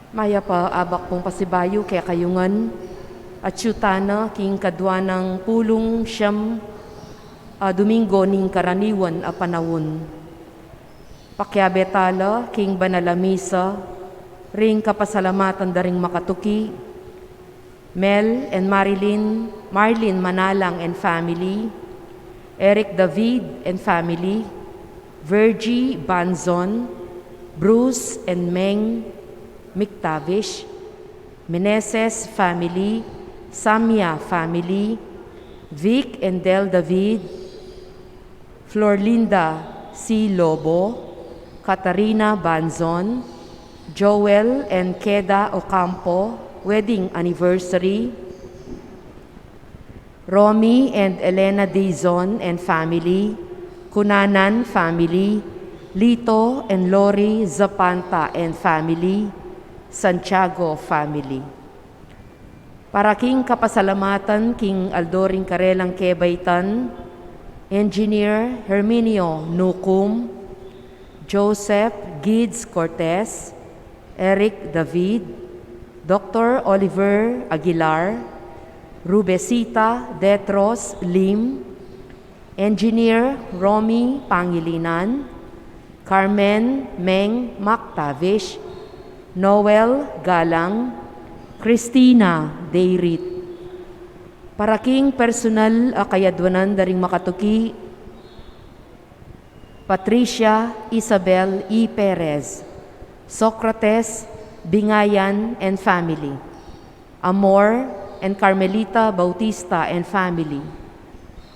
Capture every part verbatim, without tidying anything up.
Mayap a abak pung pasibayu kekayu ngan, atyu tana king kadwa nang pulung siyam a Domingo ning karaniwan a panaun. Pakiabe tala king banal a misa, ring kapasalamatan da ring makatuki, Mel and Marilyn, Marlin Manalang and family, Eric David and family, Virgie Banzon, Bruce and Meng Miktavish, Meneses family, Samia family, Vic and Del David, Florlinda C. Lobo, Katarina Banzon, Joel and Keda Ocampo, wedding anniversary, Romy and Elena Dizon and family, Cunanan family, Lito and Lori Zapanta and family, Santiago family. Para king kapasalamatan king aldo ring karelang kebaitan, Engineer Herminio Nucum, Joseph Gids Cortez, Eric David, Doctor Oliver Aguilar, Rubesita Detros Lim, Engineer Romy Pangilinan, Carmen Meng Mactavish, Noel Galang, Christina Dayrit. Para king personal a kayadwanan da ring makatuki, Patricia Isabel E. Perez, Socrates Bingayan and family, Amor and Carmelita Bautista and family,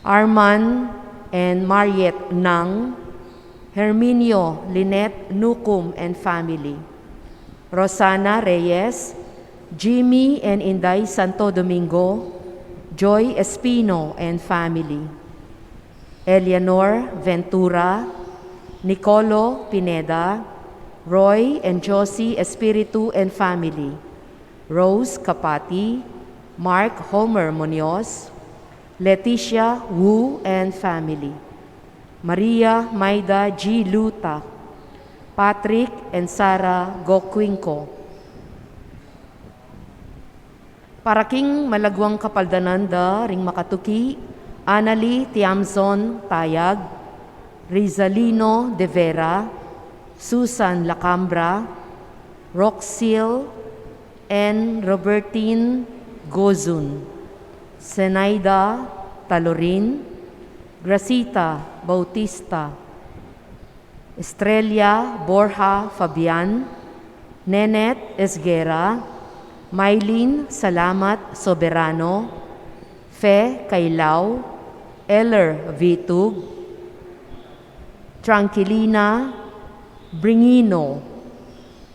Arman and Mariet Nang, Herminio Lynette Nucum and family, Rosana Reyes, Jimmy and Inday Santo Domingo, Joy Espino and family, Eleanor Ventura, Nicolo Pineda, Roy and Josie Espiritu and family, Rose Capati, Mark Homer Munoz, Leticia Wu and family, Maria Maida G. Luta, Patrick and Sarah Gocuinco. Para king malagwang kapaldanan da ring makatuki, Annalie Tiamzon Tayag, Rizalino de Vera, Susan Lacambra, Roxil and Robertine Gozun, Zenaida Talorin, Gracita Bautista, Estrella Borja Fabian, Nenet Esguerra, Mylene Salamat Soberano, Fe Cailao, Eller Vitug, Tranquilina Bringino,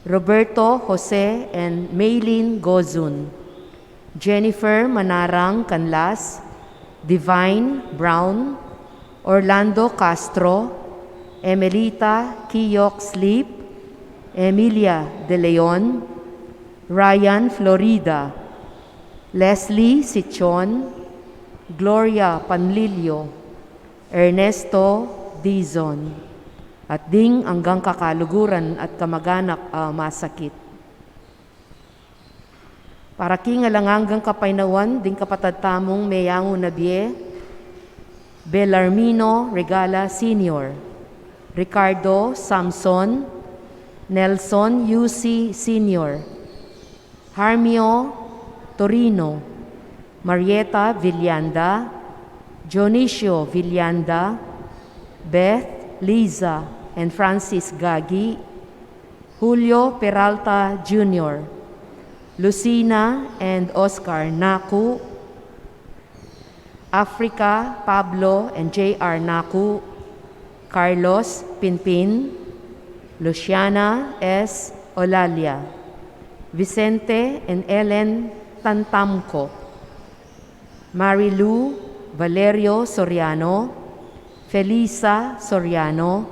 Roberto Jose and Maylene Gozun, Jennifer Manarang Canlas, Divine Brown, Orlando Castro, Emelita Kiyok Sleep, Emilia De Leon, Ryan Florida, Leslie Sichon, Gloria Panlilio, Ernesto Dizon, at ding anggang kakaluguran at kamaganak a masakit. Para king alang anggang kapaynawan ding kapatad tamung meyangu na bie, Belarmino Regala Senior, Ricardo Samson, Nelson Yusi Senior, Harmio Torino, Marieta Villanda, Dionisio Villanda, Beth, Liza, and Francis Gagi, Julio Peralta Junior, Lucina and Oscar Naku, Africa Pablo and J R Naku, Carlos Pinpin, Luciana S. Olalia, Vicente and Ellen Tantamco, Marilu Valerio Soriano, Felisa Soriano,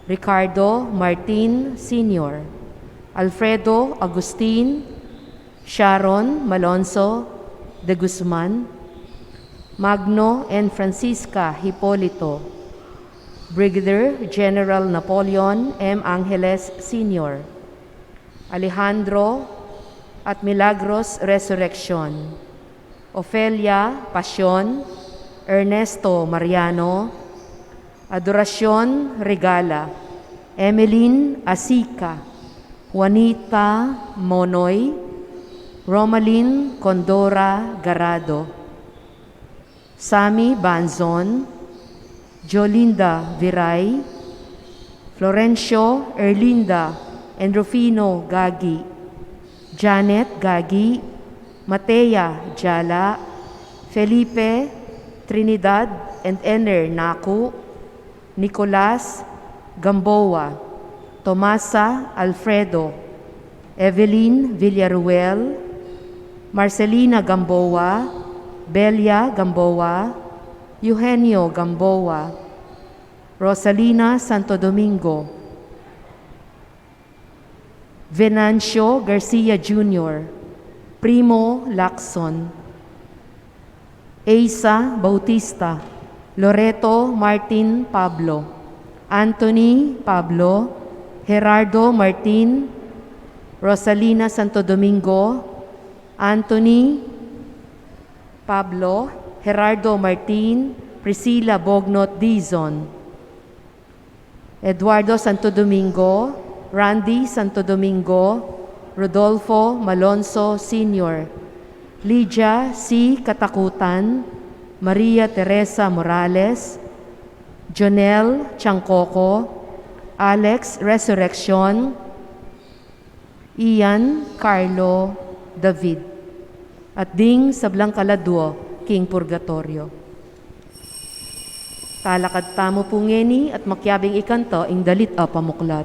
Ricardo Martin Senior, Alfredo Agustin, Sharon Malonzo de Guzman, Magno and Francisca Hipolito, Brigadier General Napoleon M. Angeles Senior, Alejandro at Milagros Resurreccion, Ofelia Pasion, Ernesto Mariano, Adoracion Regala, Emeline Asica, Juanita Monoy, Romalyn Condora Garado, Sammy Banzon, Jolinda Viray, Florencio Erlinda and Rufino Gagi, Janet Gagi, Matea Jala, Felipe, Trinidad and Ener Naku, Nicolas Gamboa, Tomasa Alfredo, Evelyn Villaruel, Marcelina Gamboa, Belia Gamboa, Eugenio Gamboa, Rosalina Santo Domingo, Venancio Garcia Junior, Primo Lacson, Eisa Bautista, Loreto Martin Pablo, Anthony Pablo, Gerardo Martin, Rosalina Santo Domingo, Anthony Pablo, Gerardo Martin, Priscilla Bognot Dizon, Eduardo Santo Domingo, Randy Santo Domingo, Rodolfo Malonzo Senior, Lydia C. Katakutan, Maria Teresa Morales, Jonel Chancoco, Alex Resurreccion, Ian Carlo David, at ding sablang kaladua king purgatorio. Talakad tamu pu ngeni at makiabing ikanta ing dalit a pamuklat.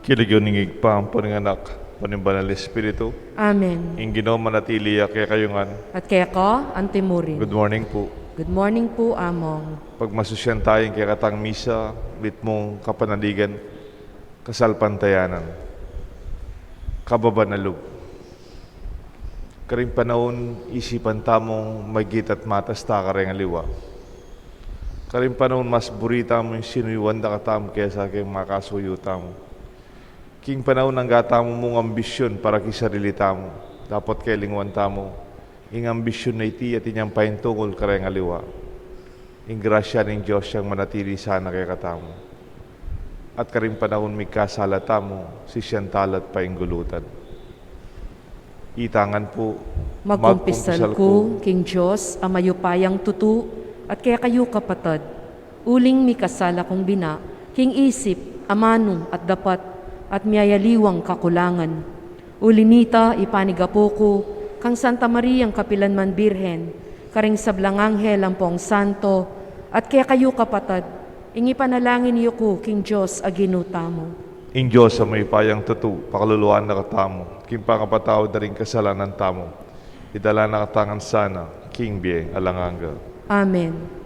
King lagyu ning Ibpa, ampo ning Anak, ampo ning Banal Espiritu. Amen. Ing Ginu manatili ya kekayu ngan. At keka antimurin. Good morning pu. Good morning pu, Among. Pagmasusyan taya ing kekatang misa, mitmung kapanaligan, kasalpantayanan. Kababan a lub. Karing panaun, isipan tamung magit at matas ta kareng aliwa. Karing panaun, mas buri tamu ing sinuyuan da katamu kesa keng makasuyu tamu. King panaun, angga tamu mung ambisyun para king sarili tamu. Dapot kelingwan tamu ing ambisyun a iti at inyang paintungul kareng aliwa. Ing grasya ning Dios yang manatili sana kekatamu. At karing panaun, migkasala tamu, sisian tala at painggulutan. Ita ngan pu, magkumpisal ku king Dios a mayupayang tutu, at kekayu kapatad, uling mikasala kung bina, king isip, amanu, at dapat, at miyayaliwang kakulangan. Uli nita, ipanigapu ku kang Santa Mariang kapilanman Birhen, karing sablang anghel ampong santo, at kekayu kapatad, ing ipanalangin yu ku king Dios a Ginu tamu. Ing Dios a mayupayang tutu, pakaluluan na katamu king pangapatawad da ring kasalanan tamu, idala na katamu ngan sana king bie alang angga. Amen.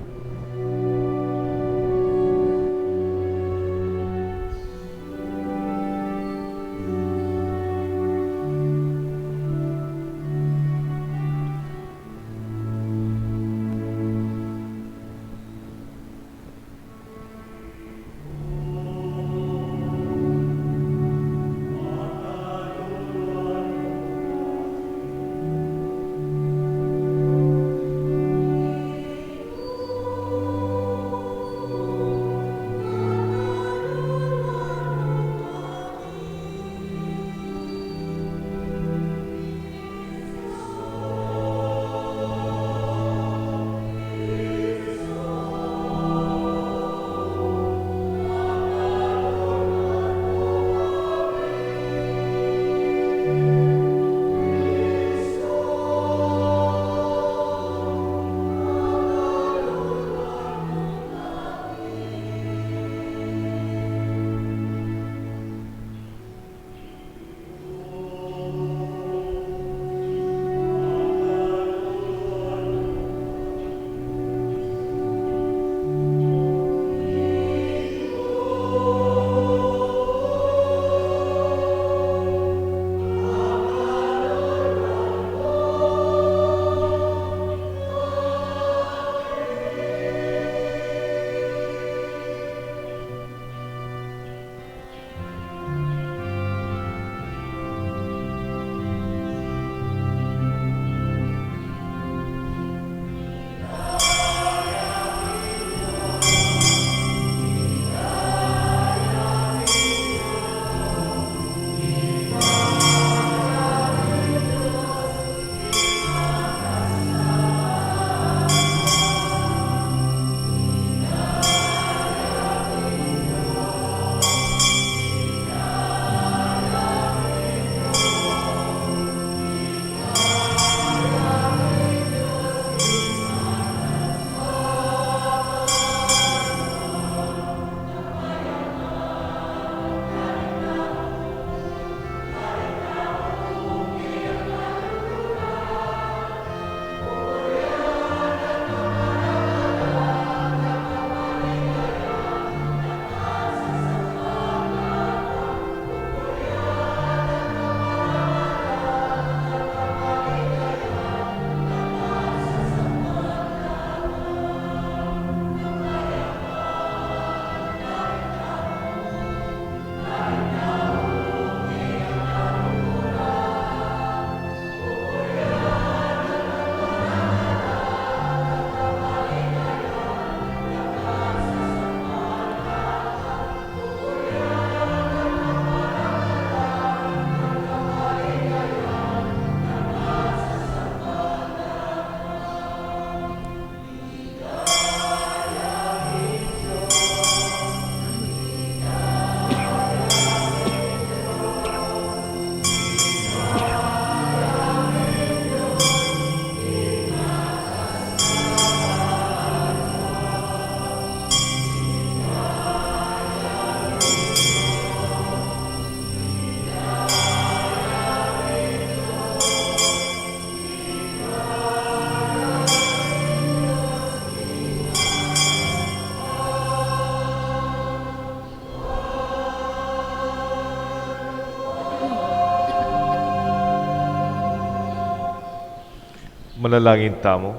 Manalangin tamu.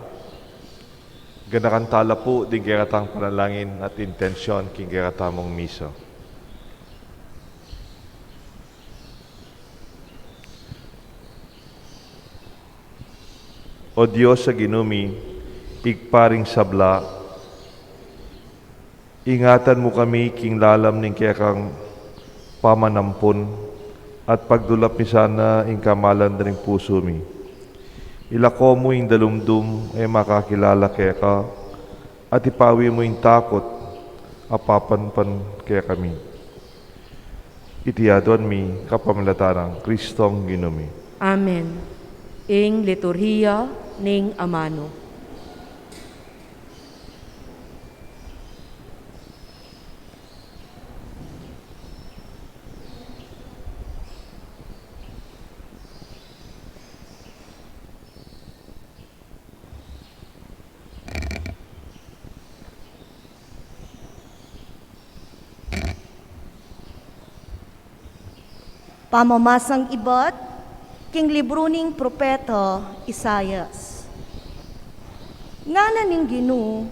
Ganakan tala pu ding kekatang panalangin at intensyon king kekatamung misa. O Dios a Ginu mi, Ibpa ring sabla, ingatan mu kami king lalam ning kekang pamanampun at pagdulap mi sana ing kamalan da ring pusu mi. Ilako mu ing dalumdum a e makakilala keka at ipawi mu ing takut a papanpan kekami. Iti aduan mi kapamilatan nang Kristong Ginu mi. Amen. Ing liturhiya ning amanu. Pamamasang ibat king libru ning propeta Isaias. Ngana ning Ginu,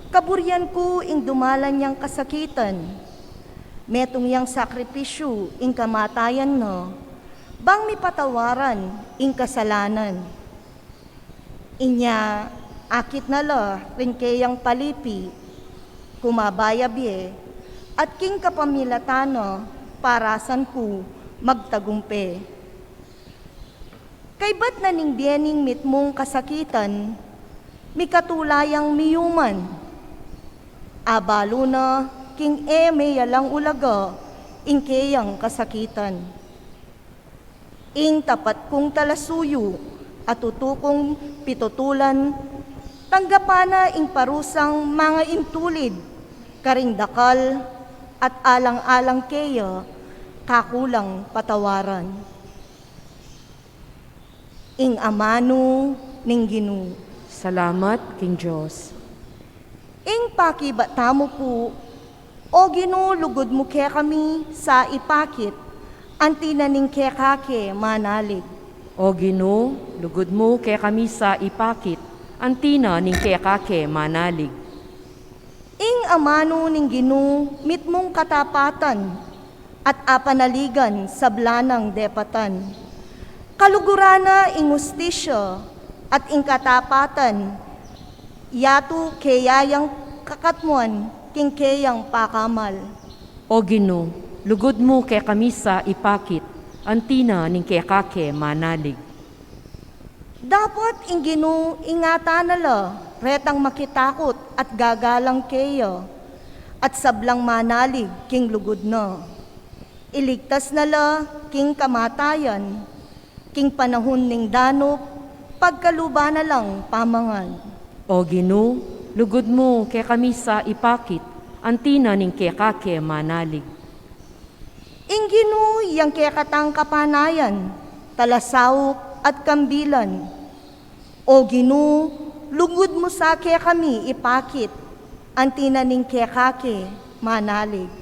kaburian ku ing dumalan yang kasakitan, metung yang sakripisyu ing kamatayan na, bang mipatawaran ing kasalanan. Inya akit na la ring keyang palipi, kumabayabie, at king kapamilatan na parasan ku magtagumpe. Kaybat na ning bie ning mitmung kasakitan, mikatula yang miyuman. Abalu na king e meyalang ulaga ing keyang kasakitan. Ing tapat kung talasuyu a tutu kung pitutulan, tanggapan na ing parusang mangaintulid karing dakal at alang-alang keya kaku lang patawaran. Ing amanu ning Ginu. Salamat king Dios. Ing pakibat tamu pu, O Ginu, lugud mu kekami sa ipakit, anti na ning keka ke manalig. O Ginu, lugud mu kekami sa ipakit, anti na ning keka ke manalig. Ing amanu ning Ginu mitmung katapatan at apanaligan sabla nang depatan. Kaluguran na ing hustisya at ing katapatan, yatu keya yang kakatmuan king keyang pakamal. O Ginu, lugud mu kekami sa ipakit, anti na ning keka ke manalig. Dapot ing Ginu ingatan na la retang makitakut at gagalang keya, at sablang manalig king lugud na. Iligtas na la king kamatayan, king panahun ning danup, pagkaluban na lang pamangan. O Ginu, lugud mu kekami sa ipakit, anti na ning keka ke manalig. Ing Ginu yang kekatang kapanayan, talasaup at kambilan. O Ginu, lugud mu sa kekami ipakit, anti na ning keka ke manalig.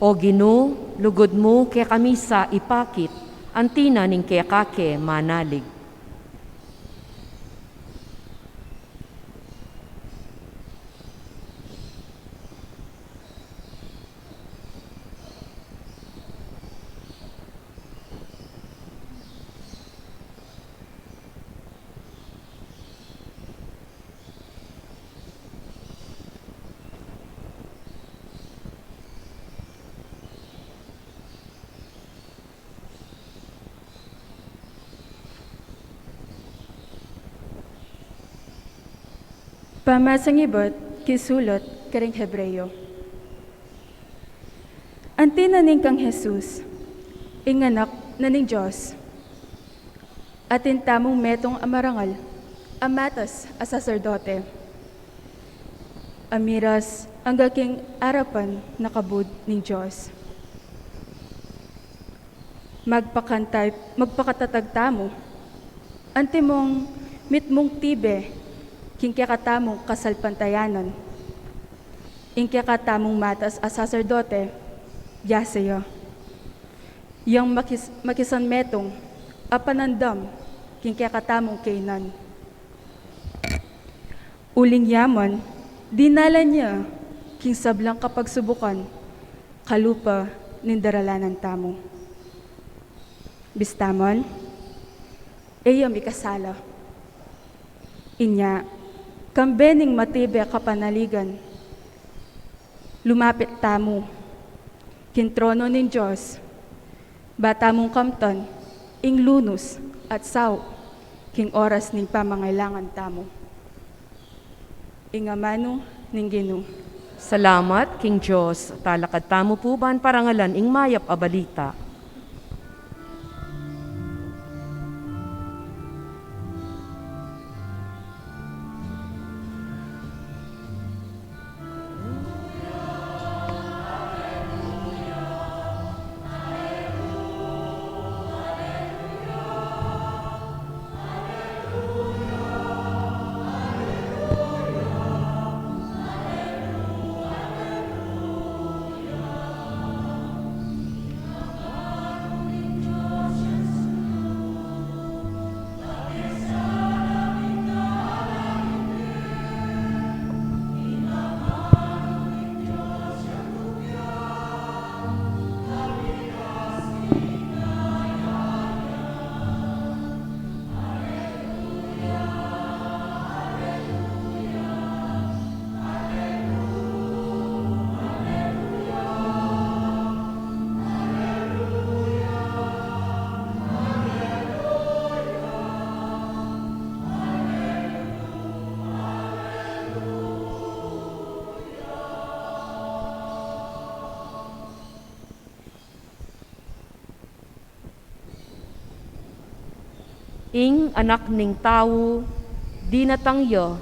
O Ginu, lugud mu kekami sa ipakit, anti na ning keka ke manalig. Pamasang ibat king sulat karing Hebreo. Anti na ning kang Jesus, ing Anak na ning Dios, atin tamung metung a marangal a matas a saserdote, a miras angga king arapan na kabud ning Dios. Magpakantay, magpakatatag tamu, antimong mitmung tibe king kekatamung kasalpantayanan. Ing kekatamung matas a saserdote, ya saya, yang makis-, makisanmetung a panandam king kekatamung kaynan. Uling yaman, dinalan ya king sablang kapagsubukan, kalupa ning daralanan tamu. Bista man, e ya mikasala. Inya, kambe ning matibe a kapanaligan, lumapit tamu king trono ning Dios, ba tamung kamtan ing lunus at saup king oras ning pamangailangan tamu. Ing amanu ning Ginu. Salamat king Dios. Talakad tamu pu ban parangalan ing mayap a balita. Ing Anak ning Tau, dinatang ya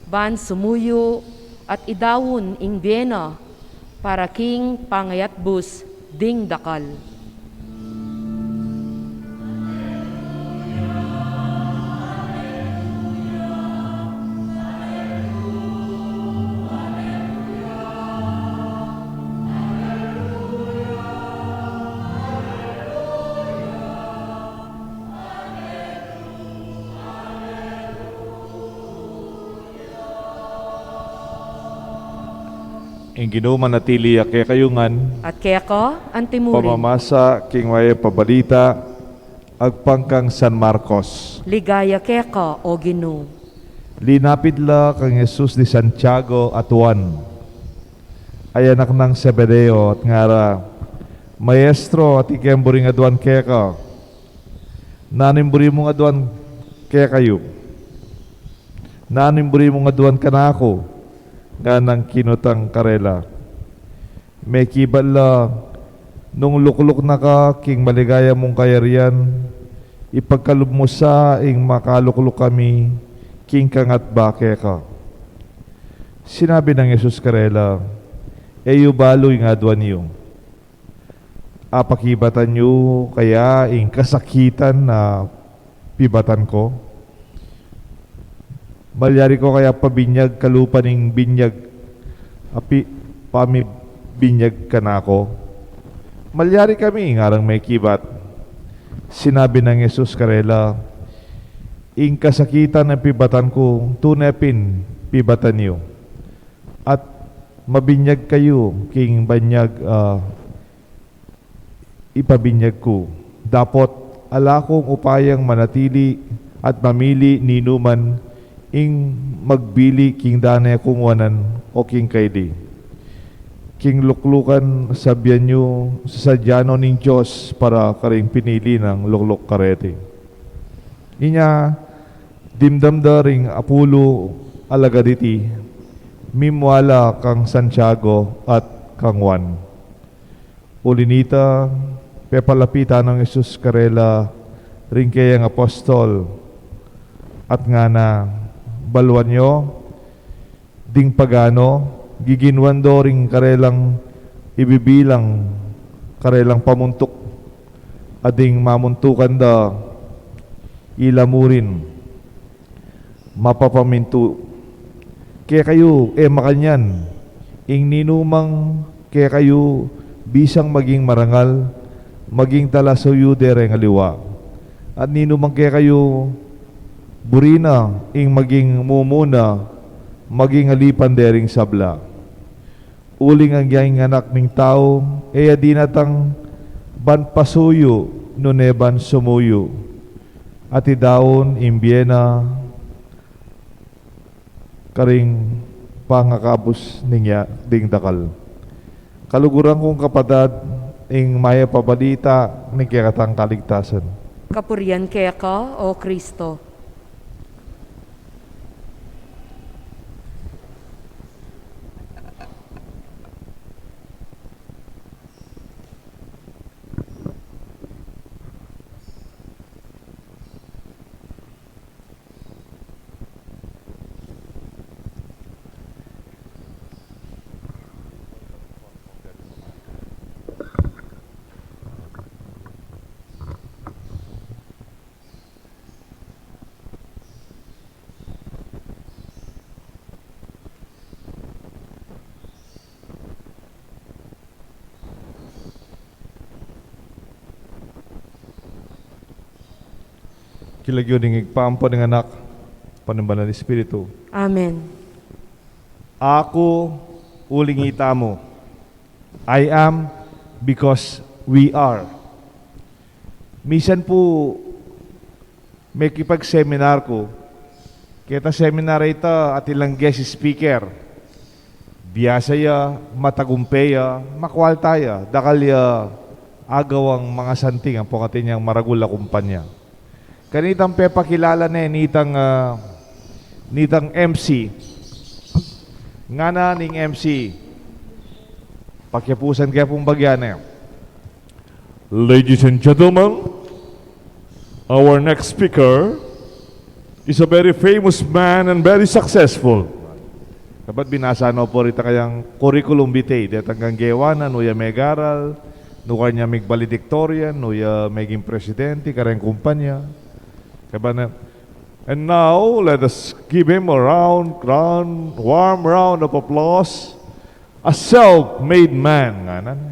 ban sumuyu at idaun ing bie na para king pangayatbus ding dakal. Ing Ginu manatili ya kekayu ngan. At keka antimurin. Pamamasa king mayap a balita agpang kang San Marcos. Ligaya keka, O Ginu. Linapit la kang Jesus di Santiago at Juan, a anak nang Zebedeo, at ngara, Maestro, atin keng buri ngan aduan keka. Nanu ing buri mung aduan kekayu? Nanu ing buri mung aduan kanaku? Nganang kinutang karela. Mekibat la, nung lukluk na ka king maligaya mung kayarian, ipagkalub mu sa ing makalukluk kami king kangatba keka. Sinabi nang Jesus karela, E yu balu ing aduan yu. Apakibatan yu kaya ing kasakitan a pibatan ku? Malyari ku kaya pabinyag kalupa ning binyag a pi-, pamibinyag kanaku? Malyari kami, ngarang mekibat. Sinabi nang Jesus karela, Ing kasakitan a pibatan ku, tune pin pibatan yu. At mabinyag kayu king banyag, ah, ipabinyag ku. Dapot ala kung upayang manatili at mamili ninuman ing magbili king dane kung wanan o king kaili. King luklukan sabian yu, sasadya no ning Dios para karing pinili nang lukluk kareti. Inya, dimdam da ring apulu alagad iti, mimwala kang Santiago at kang Juan. Uli nita, pepalapitan nang Jesus karela ring keyang apostol, at ngana, Baluan yo, ding pagano, giginuan do ring karelang ibibilang karelang pamuntuk, a ding mamuntukan da ila mu rin mapapamintu. Kekayu, e makanyan, ing ninumang kekayu bisang maging marangal, maging talasuyu dereng aliwa. At ninumang kekayu buri na ing maging mumuna maging alipan dering sabla. Uling agyang Anak ning Tau e ya dinatang ban pasuyu, nune ban sumuyu, at idaun ing bie na karing pangakabus ning ya-, ding dakal. Kaluguran kung kapatad, ing mayap a balita ning kekatang kaligtasan. Kapurian keka, O Kristo. King lagyu ning Ibpa, ampo ning Anak, ampo ning Banal Espiritu. Amen. Aku uling itamu. I am because we are. Misan pu mekipag-seminar ku, keta seminar a ita atin lang guest speaker. Biasa ya, matagumpe ya, makwalta ya, dakal ya agawang mangasanting ampong atin yang maragul a kumpanya. Kanitang pepakilala ne nitang, ah, nitang M C. Ngana ning M C, pakiapusan ke pung bagya ne. Ladies and gentlemen, our next speaker is a very famous man and very successful. Kabat binasa no pu rita kayang curriculum vitae, detang kayang gewa na, nu ya megaral, nu kanya mig valedictorian, nu ya meging presidente kareng kumpanya. Kabat na, and now, let us give him a round, round, warm round of applause. A self-made man, ngana ne.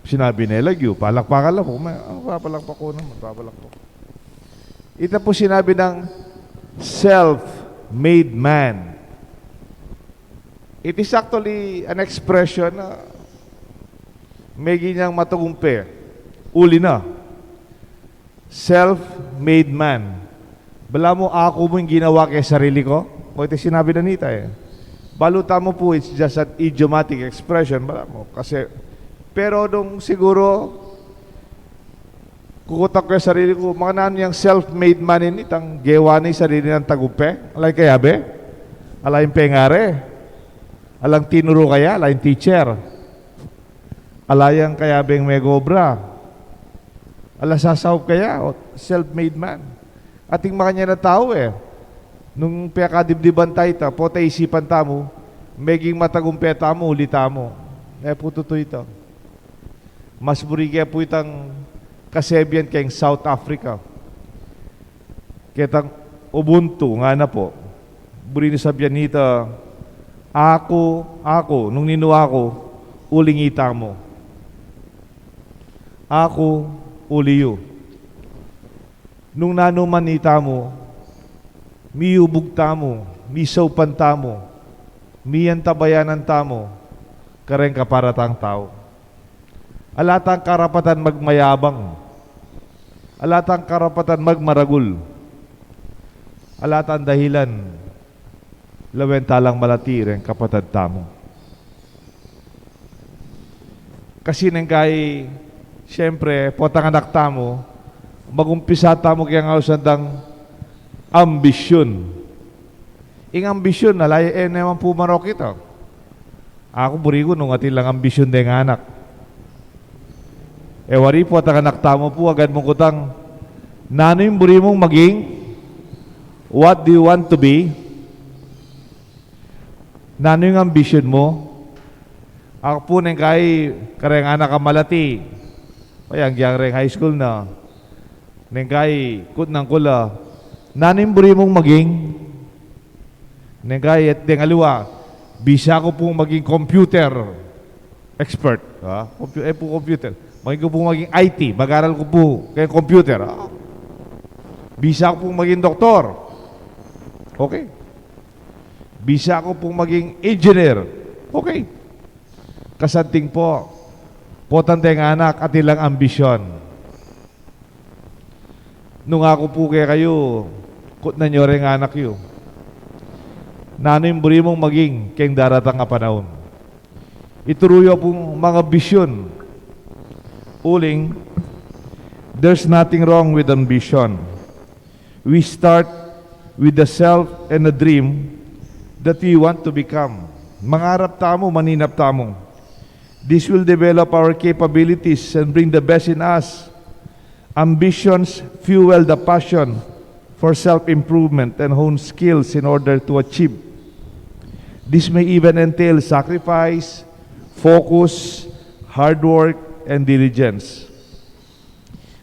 Sinabi ne lagyu, palakpakan la pu. May, ah, papalakpak ku naman, papalakpak. Ita pu sinabi nang self-made man. It is actually an expression na meging yang matagumpe. Uli na. Self-made man. Balamu, aku mu ing ginawa ke sarili ku? O, iti sinabi na nita e. Balu tamu pu, it's just an idiomatic expression, balamu. Kasi, pero nung siguru, kukutak ku ya sarili ku, makananu yang self-made man ini, itang gewa ne ing sarili nang tagumpe? Ala ing kayabe? Ala ing pengari? Alang tinuru kaya? Ala ing teacher? Ala yang kayabeng megobra? Ala sasaup kaya? O, self-made man. Ating makanyan a tau e. Nung pekadibdiban ta ita, pota isipan tamu, meging matagumpe tamu, uli tamu. E pu tutu ita. Mas buri ke pu itang kasebian keng South Africa. Ketang Ubuntu, ngana pu. Buri nang sabian nita, aku, aku, nung ninu aku, uling itamu. Aku, uli yu. Nung nanu man itamu, miyubug tamu, misaupan tamu, miyantabayanan tamu kareng kaparatang tau. Ala tang karapatan magmayabang. Ala tang karapatan magmaragul. Ala tang dahilan lawen ta lang malati reng kapatad tamu. Kasi neng kai, siyempre, potang anak tamu, magumpisa tamu keng ausan dang ambisyun. Ing ambisyun, ala ya, e naman pu marok ita. Aku buri ku nung atin lang ambisyun deng anak. E wari, potang anak tamu pu, agad mung kutang, nanu ing buri mung maging? What do you want to be? Nanu ing ambisyun mu? Aku pu neng kai kareng anak a malati. O yan, agyang reng high school na. Neng kai, kutnan ku la, nanu ing buri mung maging? Neng kai, at deng aliwa, bisa ku pung maging computer expert. Ha? Compu-, e pu computer. Maging ku pung maging I T, mag-aral ku pu keng computer. Ha? Bisa ku pung maging doktor. Okay. Bisa ku pung maging engineer. Okay. Kasanting po, potang deng anak atin lang ambisyon. Nung aku pu kekayu, kutnan yu reng anak yu, nanu ing buri mung maging keng daratang a panaun? Ituru yu pung mangambisyon. Uling, there's nothing wrong with ambition. We start with the self and a dream that we want to become. Mangarap tamu, maninap tamu. This will develop our capabilities and bring the best in us. Ambitions fuel the passion for self-improvement and hone skills in order to achieve. This may even entail sacrifice, focus, hard work, and diligence.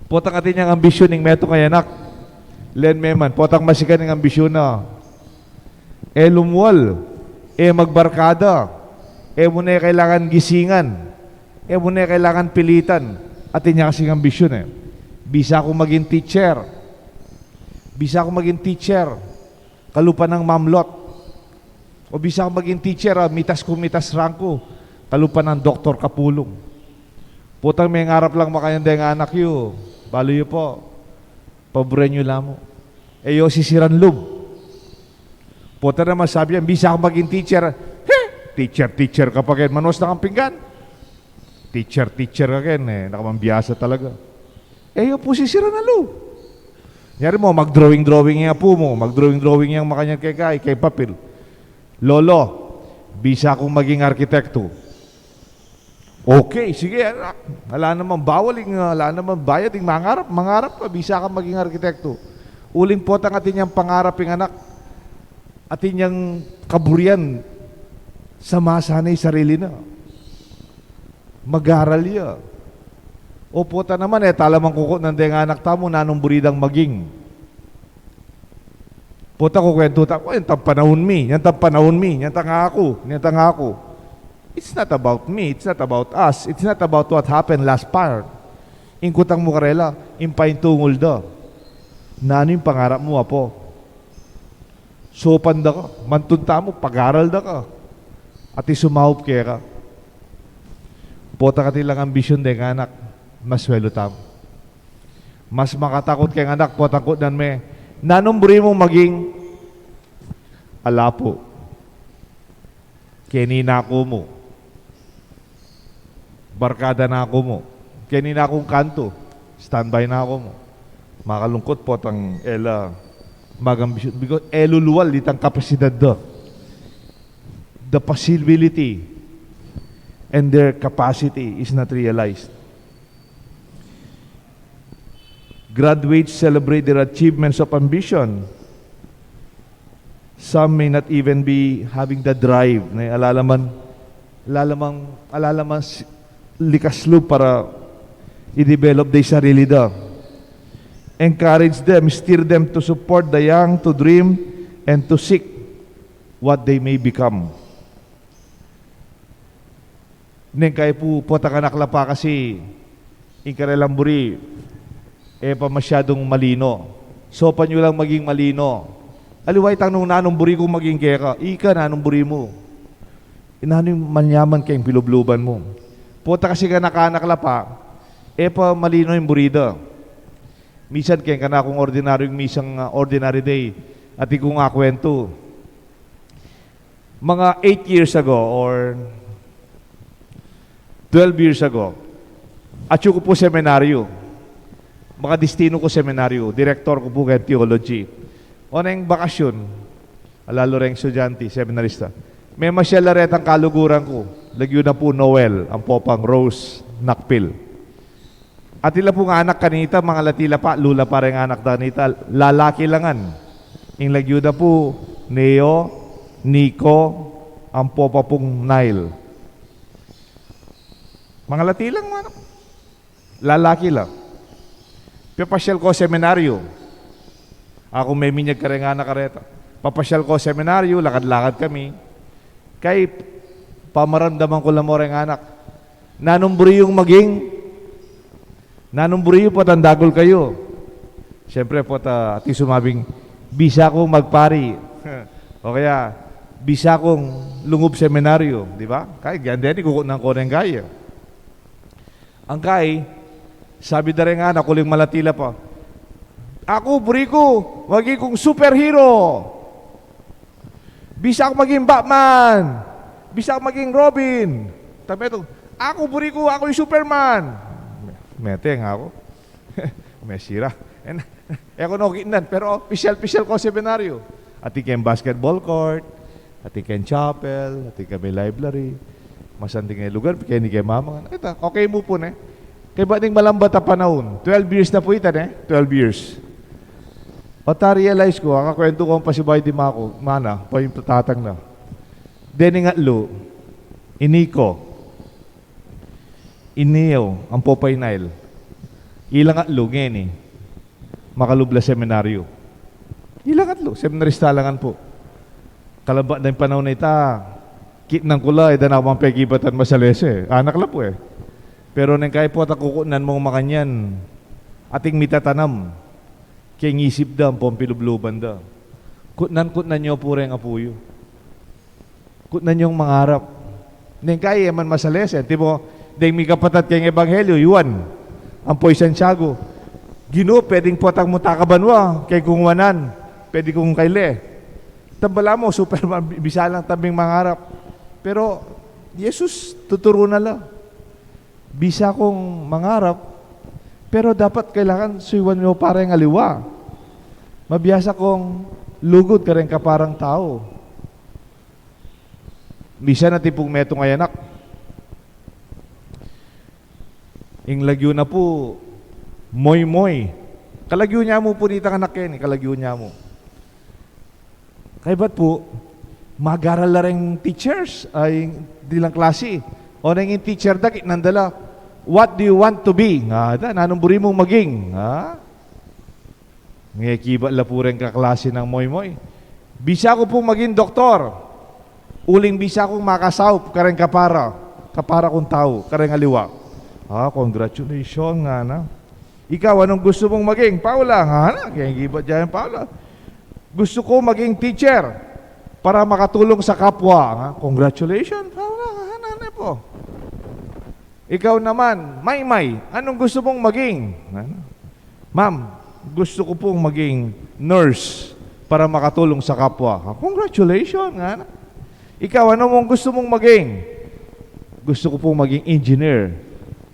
Potang atin yang ambisyon ing metung a anak, len me man, potang masikan ing ambisyon na. E lumual, e magbarkada, e mu ne kailangan gisingan, e mu ne kailangan pilitan. Atin ya kasing ambisyon e. Bisa kung maging teacher. Bisa kung maging teacher, kalupa nang mamlot. O bisa kung maging teacher, a mitas kung mitas rangku, kalupa nang Doktor Kapulung. Potang mengarap lang makanyan deng anak yu, balu yu po, paburen yu la mu. E yu sisiran lub. Potang naman sabi yan, bisa kung maging teacher, he, teacher, teacher ka pa ken, manuas na kang pinggan. Teacher, teacher ka ken, e na ka man biasa talaga. E yu pu sisiran a lub. Nyari mu, mag-drawing-drawing yang apu mu, mag-drawing-drawing yang makanyan keka, keng papil. Lolo, bisa kung maging arkitekto. Okay, sige, anak. Ala naman bawal ing, ala naman bayad ing mangarap, mangarap ka, bisa kang maging arkitekto. Uling potang atin yang pangarap ing anak, atin yang kaburian, sama sana ing sarili na. Mag-aral ya. O pota naman, e tala mang kukutnan deng anak tamu nanung buri dang maging. Pota kukwentu tamu, "O, yan tang panaun mi, yan tang panaun mi, yan tang aku, yan tang aku." It's not about me, it's not about us, it's not about what happened last part. Ing kutang mu karela, ing paintungul da. Nanu ing pangarap mu, apo? Sopan da ka, mantun tamu, pag-aral da ka. Atin sumaup keka. Pota kati lang ambisyon deng anak, mas welu tamu. Mas makatakut keng anak, potang kutnan me, "Nanung buri mung maging?" "Ala pu. Keni na ku mu. Barkada na ku mu. Keni na kung kantu. Standby na ku mu." Makalungkut potang e la magambisyon. Because e lulual itang kapasidad da. The possibility and their capacity is not realized. Graduates celebrate their achievements of ambition. Some may not even be having the drive, ne? Ala la man, ala la mang, ala la mang s-, likas lub para i-develop da ing sarili da. Encourage them, stir them to support the young to dream and to seek what they may become. Neng kayu pu, potang anak la pa kasi, ing karelang buri e pa masyadung malino. Sopan yu lang maging malino. Aliwa itang nung nanung buri kung maging keka, ika nanung buri mu? Nanu ing manyaman keng pilubluban mu? Pota kasi kanaku anak la pa, e pa malino ing buri da. Misan keng kanakung ordinaryung misang, ah, ordinary day, atin kung akwentu. Mga eight years ago or twelve years ago, atyu ku pu seminaryu. Makadestinu ku seminaryu, direktor ku pu keng theology. Oneng bakasyun, ala lu reng estudyante, seminarista. Memasyal la retang kaluguran ku, lagyu na pu Noel, ampo pang Rose Nakpil. Atin la pung anak kanita, mangalati la pa, lula pa reng anak da kanita, lalaki la ngan. Ing lagyu da pu, Neo, Nico, ampo pa pung Nile. Mangalati lang, anak. Lalaki la. Papasyal ku seminaryu. Aku meminyag kareng anak kareta. Papasyal ku seminaryu, lakad-lakad kami. Kay pamaramdaman ku la mu reng anak. Nanung buri yung maging? Nanung buri yu potang dagul kayu? Siyempre, pota, atin sumabing, "Bisa kung magpari." O kaya, Bisa kung lungub seminaryo, di ba? Kaya, ganda yan, ikukunan ko rin kaya. Ang kai, sabi da rin nga, nakuling malati la pa, "Aku, buri ku maging kung superhero. Bisa ku maging Batman. Bisa ku maging Robin." Tabi ito, "Aku, buri ku, aku yung Superman." Mete nga aku. Mesira. E ku no kitnan, pero pisyal-pisyal ku seminaryo. Atin keng basketball court, atin keng chapel, atin keng library. Masanting a lugar, keni keng mama. Ita, okay mu pu, ne? Kaybat ning malambat a panaun. Twelve years na pu ita, ne? Twelve years. Pata-realize ku, akakwentu ku pasibayu ding ama ku, mana, pa yung tatang na. Deni ngatlu, ini ku, ini yu, ampo pa inail. Ilang atlu, ngeni, makalub la seminaryo. Ilang atlu, seminarista la ngan pu. Kalabat na ing panaun a ita, kitnan ku la, e da na ku mang pekibatan masalese. Anak la pu e. Pero neng kai pu, at kukunan mung makanyan, atin mitatanam keng isip da, ampong pilubluban da. Kutnan, kutnan yu pu reng apu yu. Kutnan yung mangarap. Neng kai, e man masalese. Antimo, deng mikapatad keng ebanghelyo, Juan, ampo i Santiago, "Ginu, pwedeng potang mu ta ka banua, keng kunguanan, pwede kung kaile." Tambala mu, Superman, bi-, bisa lang tabing mangarap. Pero, Jesus, tuturu na la. Bisa kung mangarap, pero dapat kailangan suyuan mu pa reng aliwa. Mabiasa kung lugud kareng kaparang tau. Bisa na tipung metung a anak. Ing lagyu na pu, Moymoy. Kalagyu nya mu pu nitang anak keni, kalagyu nya mu. Kaybat pu, mag-aral la reng teachers, ay, dilang klasi. O neng ing teacher da, kitnan da la, "What do you want to be?" Ngana, "Nanung buri mung maging?" Ha? Ngekibat la pu reng kaklasi nang Moymoy, "Bisa ku pung maging doktor. Uling bisa kung makasaup kareng kapara, kapara kung tau, kareng aliwa." "Ah, congratulations," ngana. "Ikaw, anong gusto mong maging, Paula?" Ngana, ngekibat ya ing Paula. "Gusto ko maging teacher para makatulong sa kapwa." Ngana, "Congratulations, Paula," ngana ne pu. "Ikaw naman, Maymay, anong gusto mong maging?" Ngana, "Ma'am, gusto ko pong maging nurse para makatulong sa kapwa." "Congratulations," ngana. "Ikaw, ano mong gusto mong maging?" "Gusto ko pong maging engineer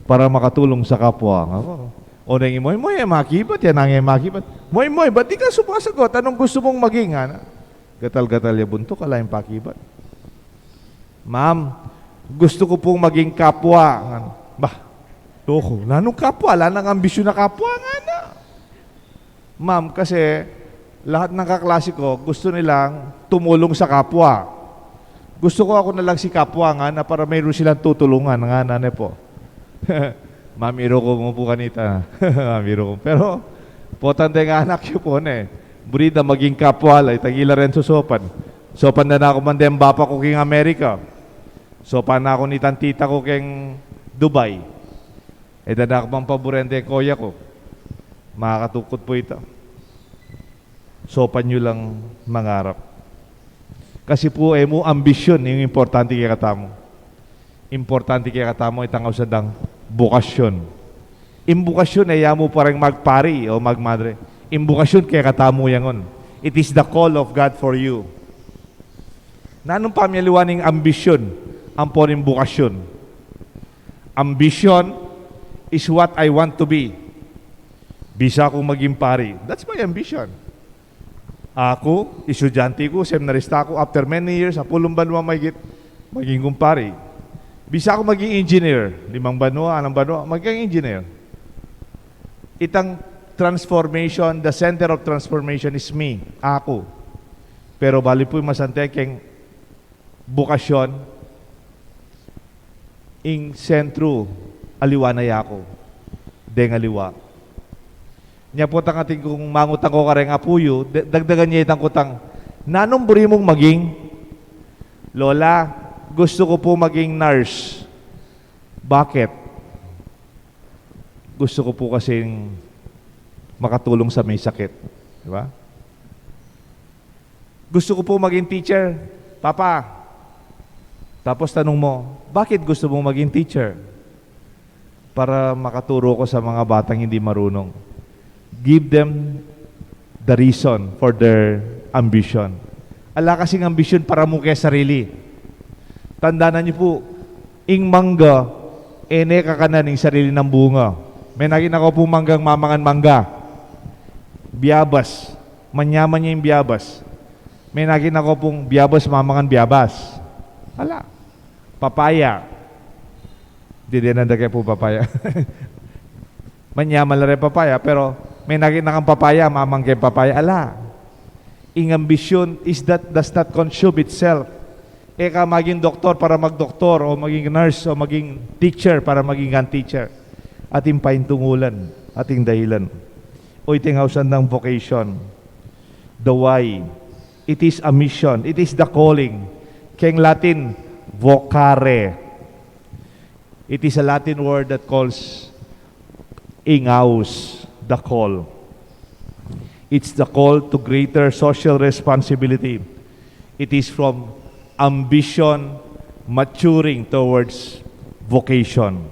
para makatulong sa kapwa." Ngana, o neng i Moymoy, e makibat, yan ang e makibat. "Moymoy, ba't di ka sumasagot? Anong gusto mong maging?" Ngana, gatal-gatal ya buntuk, ala yang pakibat. "Ma'am, gusto ko pong maging kapwa." Ngana, "Bah, loko, nanung kapwa? Ala nang ambisyon a kapwa," ngana. "Ma'am, kasi lahat ng kaklase ko gusto nilang tumulong sa kapwa. Gusto ko ako na lang si kapwa," ngana, "para mayroon silang tutulungan," ngana ne pu. Mamiru ku mu pu kanita. Mamiru ku. Pero, potang deng anak yu pu ne, buri da maging kapwa la, itang ila reng susopan. Sopan da na ku man deng bapa ku keng Amerika. Sopan na ku nitang tita ku keng Dubai. E da na ku man paburen deng koya ku. Makakatukut pu ita. Sopan yu lang mangarap. Kasi pu, e mu ambisyon ing importante kekatamu. Importante kekatamu itang ausan dang bokasyon. Ing bokasyon, e ya mu pa reng magpari o magmadre. Ing bokasyon kekatamu ya ngan. It is the call of God for you. Nanung pamialiwa ning ambisyon ampon ing bokasyon? Ambition is what I want to be. Bisa kung maging pari. That's my ambition. Aku, estudyante ku, seminarista ku, after many years, sapulung banua mahigit, maging kung pari. Bisa ku maging engineer, limang banua, anam banua, maging engineer. Itang transformation, the center of transformation is me, aku. Pero bali pu, masanting keng bokasyon, ing sentru, aliwa na ya ku, deng aliwa. Nya potang atin kung mangutang ku kareng apu yu, da-, dagdagan ya itang kutang, "Nanung buri mung maging?" "Lola, gusto ko po maging nurse." "Bakit?" "Gusto ko po kasing makatulong sa may sakit." Di ba? "Gusto ko po maging teacher." Papa, tapos tanong mo, "Bakit gusto mong maging teacher?" "Para makaturo ko sa mga batang hindi marunong." Give them the reason for their ambition. Ala kasing ambisyon para mu keng sarili. Tandanan niyo po, ing mangga, e ne kakanan ing sarili nang bunga. Menakin ako pung manggang mamangan mangga. Biyabas. Manyaman ya ing biyabas. Menakin ako pung biyabas mamangan biyabas. Ala. Papaya. Didenan da ke pu papaya. Manyaman la reng papaya, pero menakin kang papaya, mamang keng papaya. Ala. Ing ambisyon is that does not consume itself. E ka maging doktor para magdoktor, o maging nurse, o maging teacher para maging kang teacher. Atin paintungulan, atin dahilan. O iting ausan dang vocation. The why. It is a mission. It is the calling. Keng Latin, vocare. It is a Latin word that calls ingaus, the call. It's the call to greater social responsibility. It is from ambition maturing towards vocation.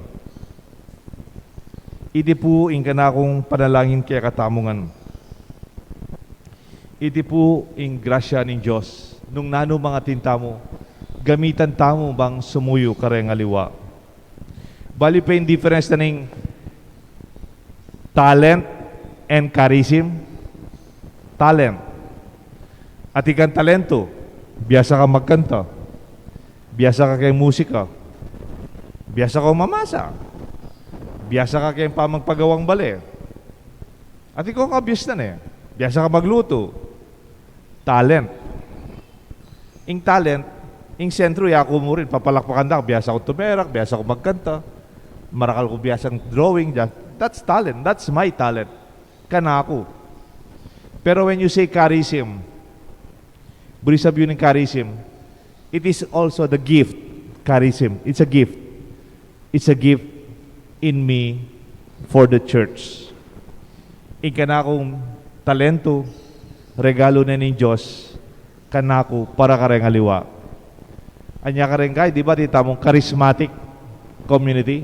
Iti pu ing kanakung panalangin kekatamu ngan. Iti pu ing grasya ning Dios, nung nanu mang atin tamu, gamitan tamu bang sumuyu kareng aliwa. Bali pa ing difference na ning talent and charism? Talent. Atin kang talento, biasa ka magkanta, biasa ka keng musika, biasa ka mamasa, biasa ka keng pamagpagawang bale. Atin kang abiasnan e. Biasa ka magluto. Talent. Ing talent, ing sentro, yaku mu rin, papalakpakan da ku, biasa kung tumerak, biasa kung magkanta, marakal ku biasang drawing, ja-, that's talent, that's my talent. Kanaku. Pero when you say charism, buri sabian ning charism, it is also the gift, charism, it's a gift. It's a gift in me for the church. Ing kanakung talento, regalo ne ning Dios kanaku para kareng aliwa. Anya kareng kai, di ba, atin tamung charismatic community?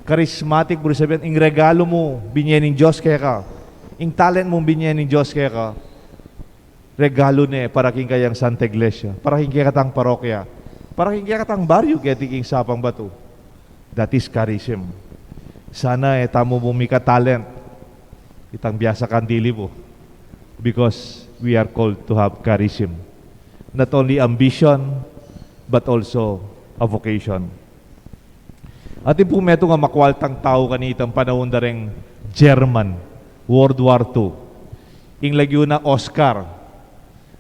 Charismatic, buri sabian, ing regalo mu, binie ning Dios keka. Ing talent mu, binie ning Dios keka. Regalo ne para king kayang Santa Iglesia, para king kekatang parokya, para king kekatang baryu, keti king Sapang Batu. That is charism. Sana e tamu mumika talent, itang biasa kang dili pu. Because we are called to have charism. Not only ambition, but also a vocation. Atin pu metung a makwaltang tau kanitang panaun da reng German, World War Two. Ing lagyu na Oscar.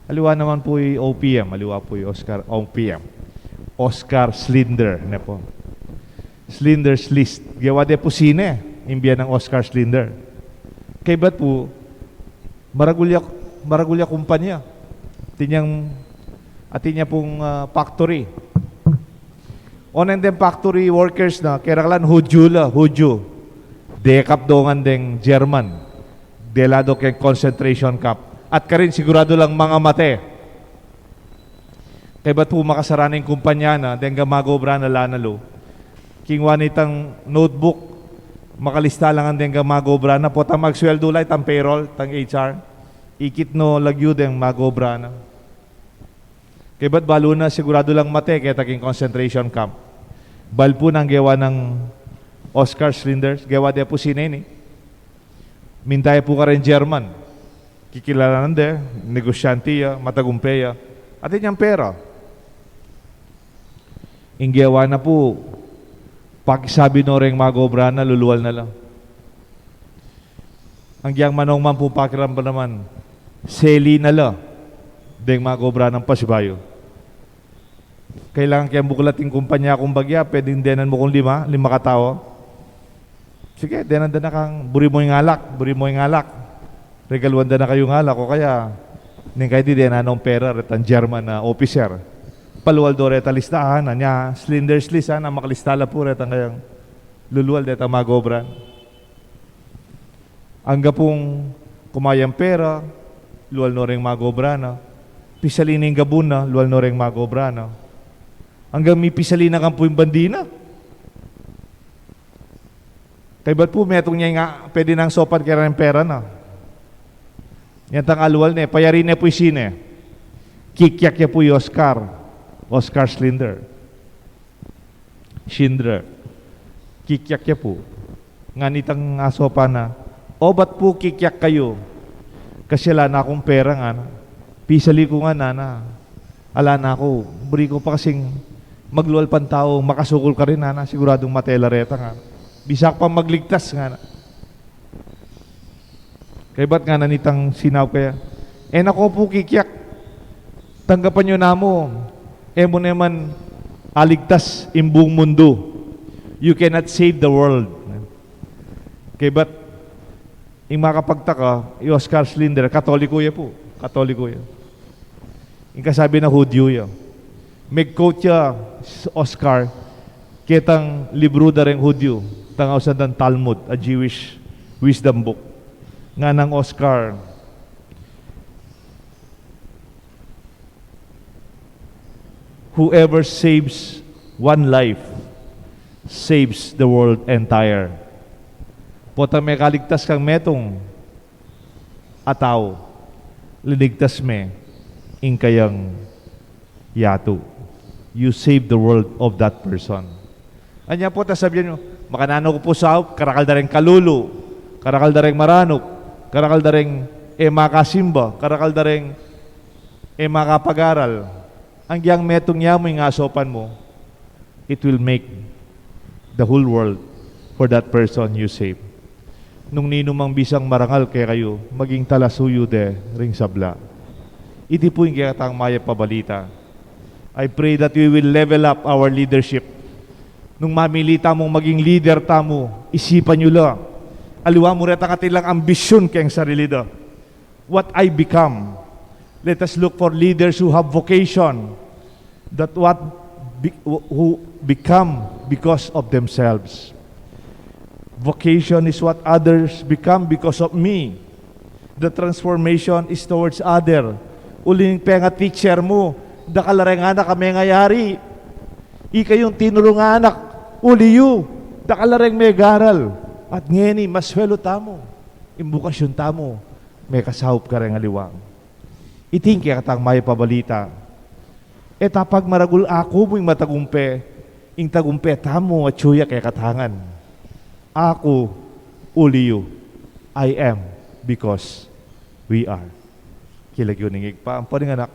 Aliwa naman pu i O P M, aliwa pu i Oscar, O P M. Oscar Schindler, ne pu. Schindler's List. Gewa de pu sine, ing bie nang Oscar Schindler. Kaybat pu, maragul ya, maragul ya kumpanya. Atin yang, atin ya pung, ah, factory. Oneng deng factory workers na, kera kalan Hudyu la, Hudyu. Dekap do ngan deng German. Dela do keng concentration camp. At karin sigurado lang mangamate. Kaybat pu makasara ne ing kumpanya na, deng gamaobra na lana lu. Kingwa ne itang notebook, makalista la ngan deng gamaobra na, potang magsweldo la itang payroll, itang H R. Ikit no lagyu deng maobra na. Kaybat balu na sigurado lang mate keta king concentration camp. Bal pu nang gewa nang Oscar Schindler, gewa de pu sine ini. Minta ya pu kareng German. Kikilalanan de, negosyante ya, matagumpe ya. Atin yang pera. Ing gewa na pu, pakisabi no reng maobra na, lulual na la. Agyang manung man pu pakiramdaman, seli na la deng maobra nang pasibayu. Kailangan keng buklat ing kumpanya kung bagya, pwedeng denan mu kung lima, lima katau. Sige, denan da na kang buri mu ing alak, buri mu ing alak. Regaluan da na kayung alak, o kaya, ning kaydi denan nong pera, retang German na officer. Palual do retang listahan, anya, Schindler's List, a, makalista la pu retang kayang lulual detang maobra. Angga pung kumayang pera, lual no reng maobra na. Pisali ne ing gabun na, lual no reng magobra na. Anggang mipisali na kampu ing bandi na. Kaybat pu, metung ya ing pwede nang saupan kaya reng pera na. Inyang alual ne, payari ne pu ing sine. Kikyak ya pu i Oscar. Oscar Schindler. Schindler. Kikyak ya pu. Ngan itang asaupan na, "O, bat pu kikyak kayu?" "Kasi ala na kung pera," ngana. "Pisali ku ngan, ngana. Ala na ku. Buri ku pa kasing maglual pang tau, makasukul karin, ngana. Siguradung mate la reta," ngana. "Bisa ku pang magligtas," ngana. Kaybat ngana nitang sinaup kaya, "E na ko pu kikyak. Tanggapan yu namu. E mu ne man aligtas ing buung mundu. You cannot save the world." Kaybat, ing makapagtaka, i Oscar Schindler, Katoliko ya pu. Katoliko ya. Ing kasabi na Hudyo ya. Meg-quote ya, Oscar, ketang libru da reng Hudyo, tang ausan dang Talmud, a Jewish wisdom book. Nganang Oscar, "Whoever saves one life saves the world entire." Potang mekaligtas kang metung a tau, linigtas me ing kayang yatu. You save the world of that person. Anya pu, ta sabian yu, "Makananu ku pu saup, karakal da reng kalulu, karakal da reng maranup, karakal da reng e makasimba, karakal da reng e makapag-aral." Agyang metung ya mu ing asaupan mu, it will make the whole world for that person you save. Nung ninu mang bisang marangal kekayu, maging talasuyu de ring sabla. Iti pu ing kekatang mayap a balita. I pray that we will level up our leadership. Nung mamili tamung maging leader tamu, isipan yu la. Aliwa mu retang atilang ambisyun keng sarili da. What I become. Let us look for leaders who have vocation, that what be-, who become because of themselves. Vocation is what others become because of me. The transformation is towards other. Uling penga teacher mu, dakal a reng anak a mengayari. Ikayung tinurung a anak, uli yu, dakal a reng megaral. At ngeni, maswelu tamu. Ing bukasyun tamu, mekasaup kareng aliwa. Iti ing kekatang mayap a balita. E ta pagmaragul, aku mu ing matagumpe, ing tagumpe tamu atyu ya kekatangan. Aku, uli yu, I am, because we are. King lagyu ning Ibpa, ampo ning Anak,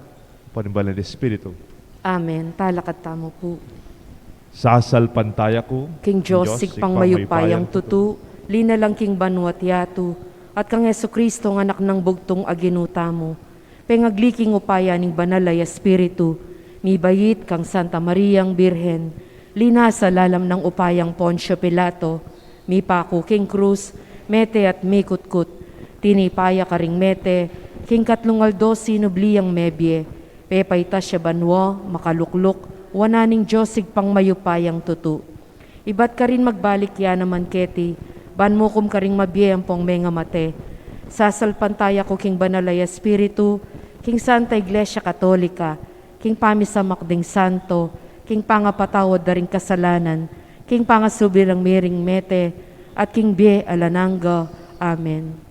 ampo ning Banal a Espiritu. Amen. Talakad tamu pu. Sasalpantaya ku king Dios, Dios Ibpang mayupayang tutu, linalang king banua't yatu, at kang Jesucristo, a Anak nang bugtung a Ginu tamu, pengagli king upaya ning Banal a Espiritu, mibait kang Santa Mariang Birhen, linasa lalam nang upayang Poncio Pilato, mipaku king krus, mete at mikutkut, tinipa ya karing mete, king katlung aldo sinubli yang mebie, pepaitas ya banua, makalukluk wanan ning Dios Ibpang mayupayang tutu. Ibat karin magbalik ya naman keti, ban mukum karing mabie ampong mengamate. Sasalpantaya ku king Banal a Espiritu, king Santa Iglesia Katolika, king pamisamak ding santo, king pangapatawad da ring kasalanan, king pangasubli rang miring mete, at king bie alang angga. Amen.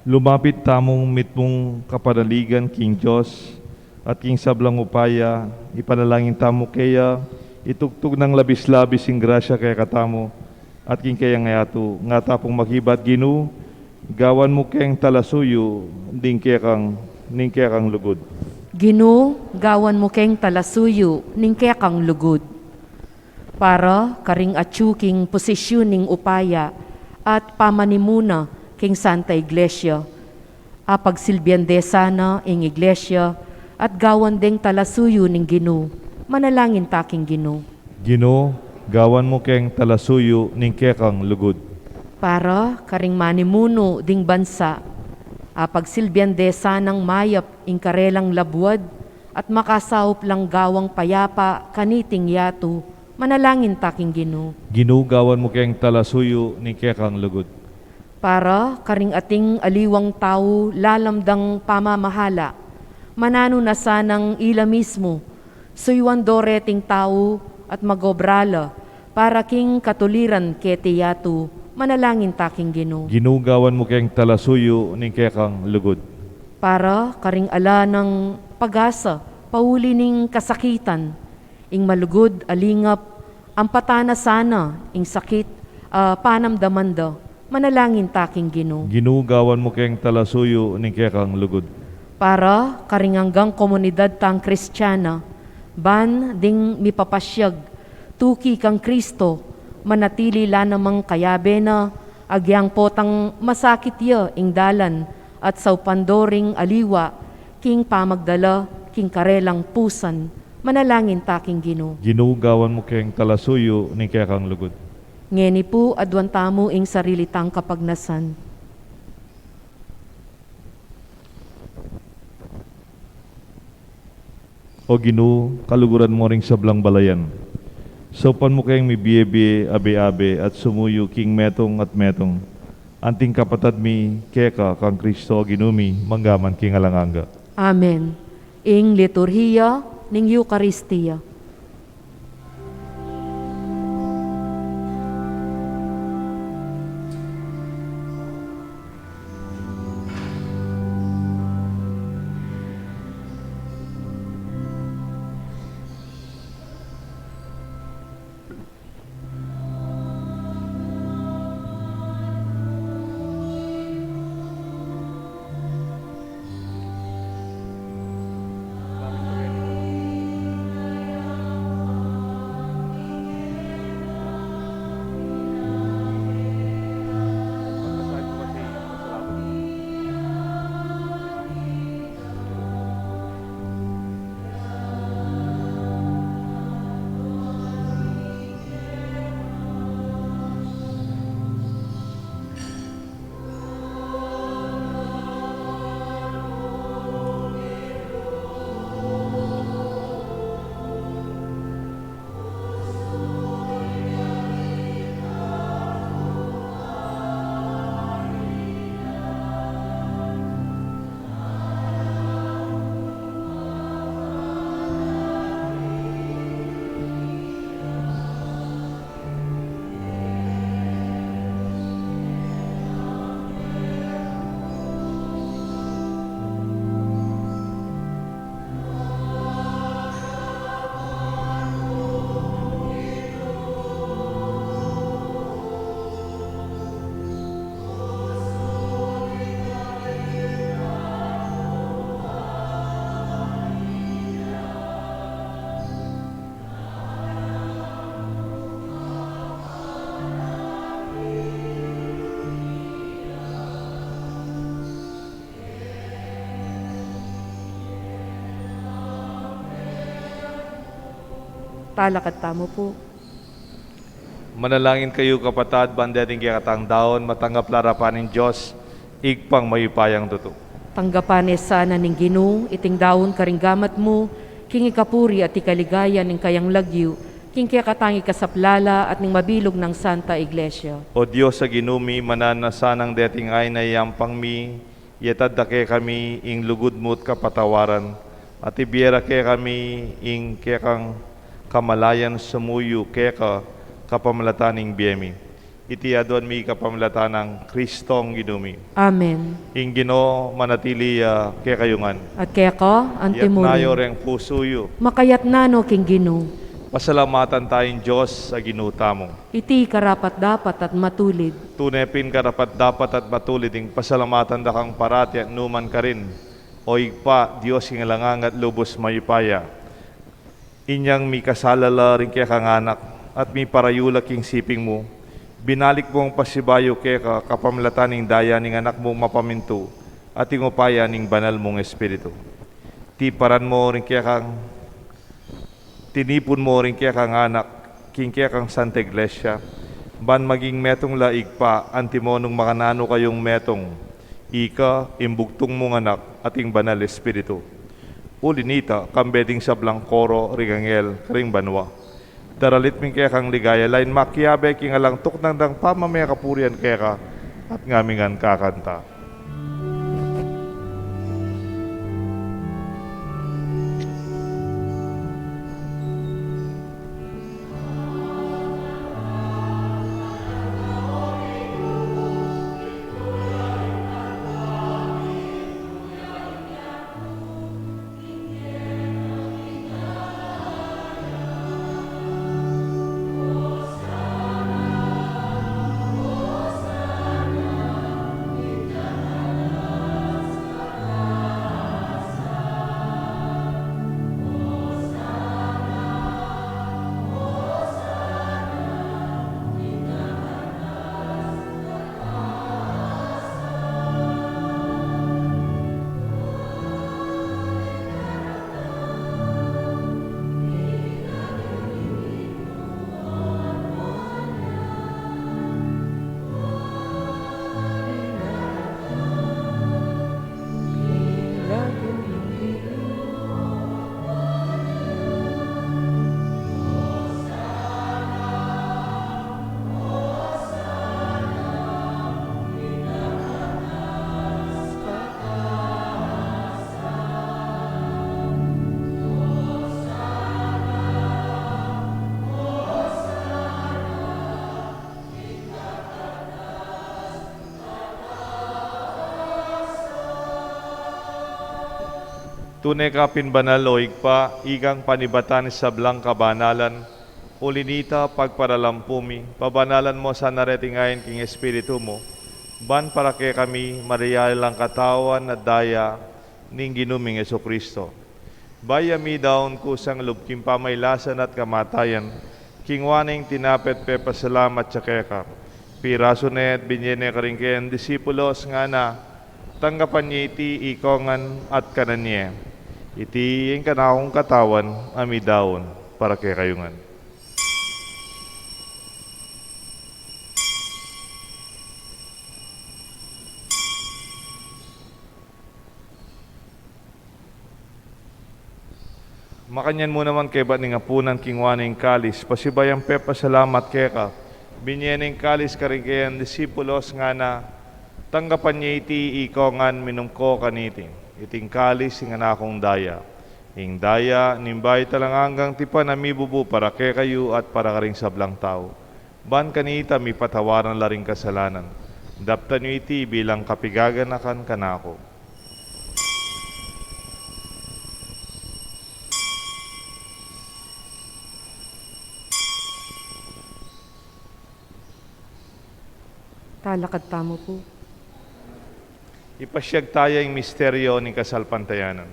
Lumapit tamung mitmung kapanaligan king Dios at king sablang upaya, ipanalangin tamu keya, itugtug nang labis-labis ing grasya kekatamu at king keyang yatu, nga ta pung makibat, Ginu, gawan mu keng talasuyu ning kekang, ning kekang lugud. Ginu, gawan mu keng talasuyu ning kekang lugud. Para karing atyu king posisyun ning upaya at pamanimuna king Santa Iglesia, apagsilbian de sana ing Iglesia at gawan deng talasuyu ning Ginu. Manalangin ta king Ginu. Ginu, gawan mu keng talasuyu ning kekang lugud. Para karing manimunu ding bansa, apagsilbian de sanang mayap ing karelang labuad at makasaup lang gawang payapa kaniting yatu. Manalangin ta king Ginu. Ginu, gawan mu keng talasuyu ning kekang lugud. Para karing ating aliwang tau lalam dang pamamahala, mananu na sanang ila mismu suyuan do reting tau at magobra la para king katuliran keti yatu. Manalangin ta king Ginu. Ginu, gawan mu keng talasuyu ning kekang lugud. Para karing ala nang pag-asa pauli ning kasakitan, ing malugud a lingap, ampatan na sana ing sakit a panamdaman da. Manalangin ta king Ginu. Ginu, gawan mu keng talasuyu ning kekang lugud. Para karing anggang komunidad tang Kristiana, ban ding mipapasyag tuki kang Kristo, manatili la namang kayabe na, agyang potang masakit ya ing dalan at saupan do ring aliwa king pamagdala king karelang pusan. Manalangin ta king Ginu. Ginu, gawan mu keng talasuyu ning kekang lugud. Ngeni pu, aduan tamu ing sarili tang kapagnasan. O Ginu, kaluguran mu ring sablang balayan. Saupan mu keng mibie-bie, abe-abe, at sumuyu king metung at metung. Anting kapatad mi keka kang Kristo a Ginu mi, mangga man king alang angga. Amen. Ing liturhiya ning Eukaristia. Talakad tamu pu. Manalangin kayu, kapatad, ban deting kekatang daun, matanggap la arapan ning Dios, Ibpang mayupayang tutu. Tanggapan ne sana ning Ginu iting daun karing gamat mu, king ikapuri at ikaligaya ning kayang lagyu, king kekatang ikasaplala at ning mabilug nang Santa Iglesia. O Dios a Ginu mi, mananu na sanang deting ain a iyampang mi, iatad da kekami ing lugud mu't kapatawaran, at ibie ra kekami ing kekang kamalayan sumuyu keka kapamilatan ning bie mi. Iti aduan mi kapamilatan nang Kristong Ginu mi. Amen. Ing Ginu manatili ya kekayu ngan. At keka antimurin. Iyatas yu reng pusu yu. Makayatas no king Ginu. Pasalamatan taya ing Dios a Ginu tamu. Iti karapat-dapat at matulid. Tune pin karapat-dapat at matulid ing pasalamatan da kang parati at nu man karin, O Ibpa, Dios king alang angga at lubus mayupaya. Inyang mikasala la ring kekang anak, at miparayu la king siping mu, binalik mung pasibayu keka kapamilatan ning daya ning Anak mung mapamintu, at ing upaya ning Banal mung Espiritu. Tiparan mu ring kekang Tinipun mu ring kekang anak, king kekang Santa Iglesia, ban maging metung la Ibpa, antimo nung makananu kayung metung, ika, ing bugtung mung Anak, at ing Banal Espiritu. Uli nita, kambe ding sablang koro ring anghel karing banua, daralit mi ing kekang ligaya, lain makiabe king alang tuknang dang pamamie kapurian keka, at ngamingan kakanta. Tune ka pin banal, o Ibpa, ikang panibatan ning sablang kabanalan, uli na nita pagparalampu mi, pabanalan mu sana reting ain king Espiritu mu, ban para kekami mariali lang katawan at daya ning Ginu ming Jesucristo. Bayu mi daun kusang lub king pamailasan at kamatayan, kinua ne ing tinape at pepasalamat ya keka, pirasu ne at binie ne karing kayang disipulos, ngana: Tanggapan ye iti ikongan at kanan ye. Iti ing kanakung katawan a midaun para kekayu ngan. Makanyan mu naman kaybat ning apunan, kinua ne ing kalis, pasibayu yang pepasalamat keka, binie ne ing kalis karing kayang disipulos, ngana: Tanggapan ye iti ikongan, minum ko kaniti. Iti ing kalis ning kanakung daya, ing daya ning bayu at alang anggang tipan a mibubu para kekayu at para karing sablang tau. Ban kanita mipatawaran la ring kasalanan. Daptan yu iti bilang kapigaganakan kanaku. Talakad tamu pu. Ipasiag taya ing misteryo ning kasalpantayanan.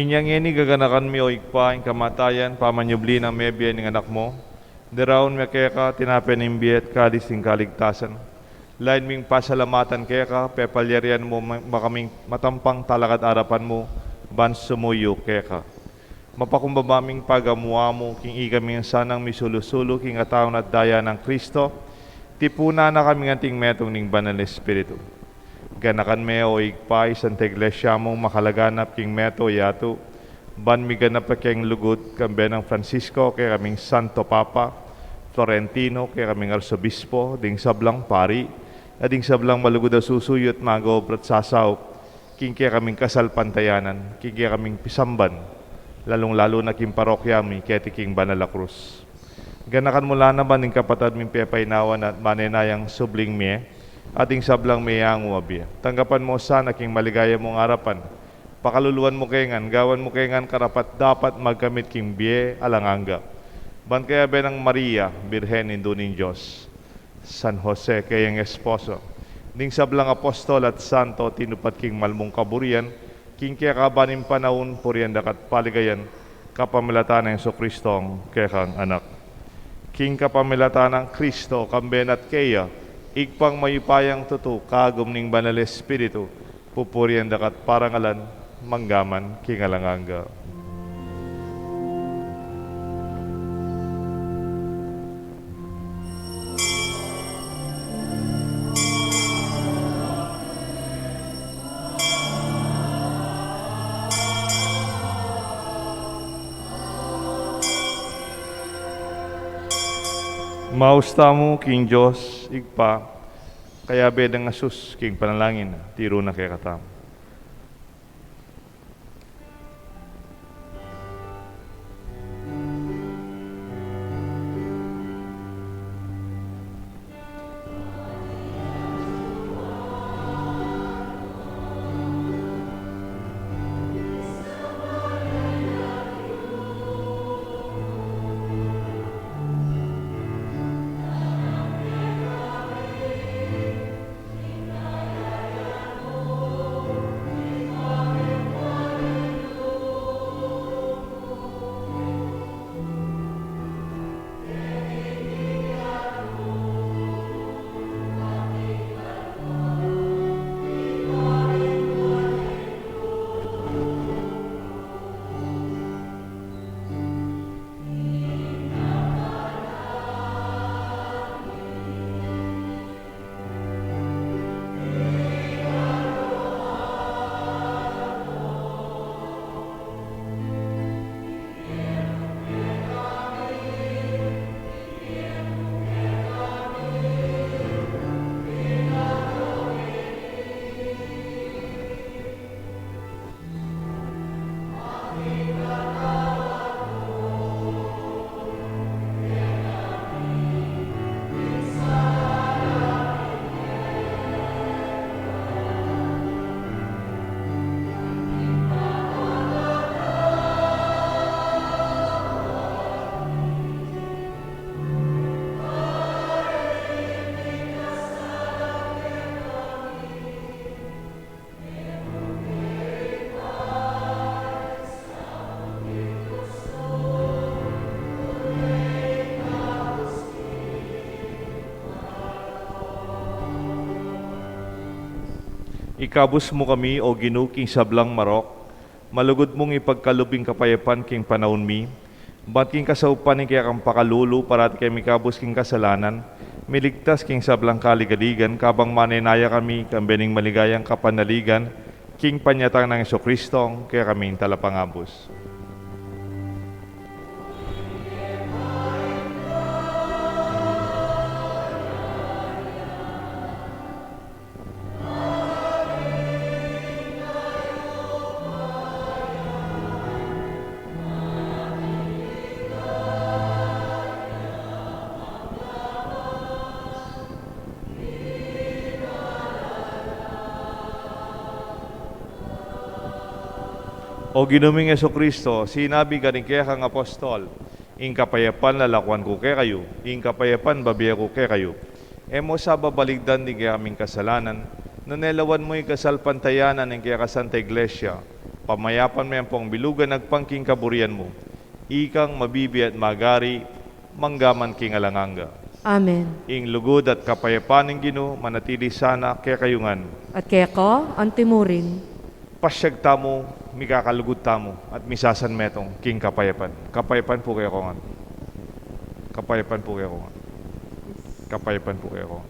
Inya ngeni gaganakan mi, o Ibpa, ing kamatayan pamanyubli nang mebie ning Anak mu. Daraun mi keka tinape ning bie at kalis ning kaligtasan. Lain ming pasalamatan keka, pepalyarian mu ma-, makaming matampang talakad arapan mu, ban sumuyu keka. Mapakumbaba ming pagamu-amu king ikami sanang misulu-sulu king katawan at daya nang Kristo, tipunan na kami ngan king metung ning Banal a Espiritu. Ganakan me, o Ibpa, ing Santa Iglesia mung makalaganap king meto yatu, ban miganap a keng lugud, kambe nang Francisco, kekaming Santo Papa, Florentino, kekaming Arsobispo, ding sablang pari, At ding sablang malugud a susuyu at mag-obra at sasaup king kekaming kasalpantayanan, king kekaming pisamban, lalung-lalu na king parokya mi keti king banal a krus. Ganakan mu la naman ing kapatad ming pepainawa na at manenayang subling mie, at ing sablang meangu a bie. Tanggapan mu sana king maligaya mung arapan. Pakaluluan mu ke ngan, gawan mu ke ngan karapat-dapat magkamit king bie alang angga. Ban kayabe nang Maria, Birhen, Indu ning Dios, San Jose, kayang esposo, ding sablang apostol at santo tinupad king malmung kaburian, king kekaban ning panaun, purian da ka at paligayan, kapamilatan nang Jesucristong kekang Anak. King kapamilatan nang Kristo, kambe na at keya, Ibpang mayupayang tutu, kagum ning Banal Espiritu, pupurian da ka at parangalan, manggaman king alang angga. Maus tamu king Dios Ibpa, kayabe dang asus king panalangin, tiru na kekatamu. Ikabus mu kami, O Ginu, king sablang marok, malugud mung ipagkalub ing kapayapan king panaun mi, bat king kasaupan ning kekang pakalulu, parati kami ikabus king kasalanan, miligtas king sablang kaligaligan, kabang manenaya kami, kambe ning maligayang kapanaligan, king panyatang nang Jesucristo, kekaming Talapangabus. O Ginu ming Jesucristo, sinabi karing kekang apostol, ing kapayapan lalakuan ku kekayu, ing kapayapan bibie ku kekayu. E mu sa babaligdan ding kekaming kasalanan, nune lawan mu ing kasalpantayanan ning kekang Santa Iglesia, pamayapan me ampong bilugan agpang king kaburian mu. Ikang mabibie at magari, manggaman king alang angga. Amen. Ing lugud at kapayapan ning Ginu, manatili sana kekayu ngan. At keka antimurin. Pasyag tamu, mikakalugud tamu, at misasan metung king kapayapan. Kapayapan pu kekayu ngan. Kapayapan pu kekayu ngan. Kapayapan pu kekayu ngan.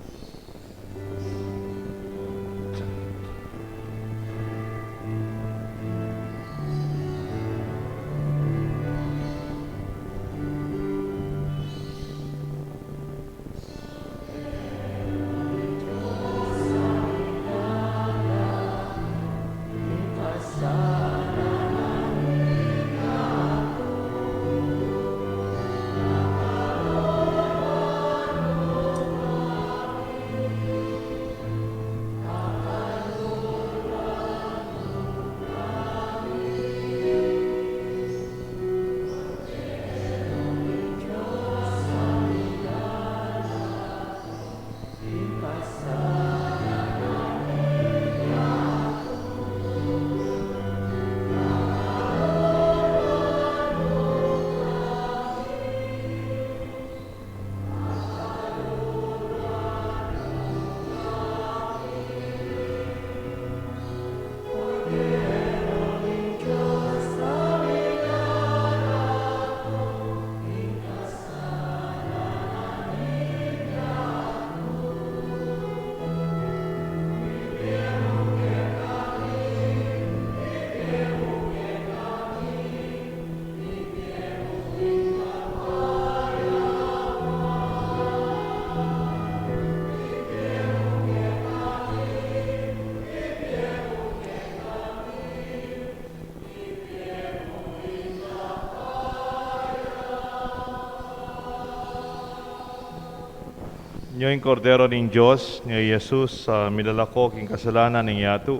Nyo ing Kordero ning Dios, nyo i Jesus, a milalako king kasalanan ning yatu.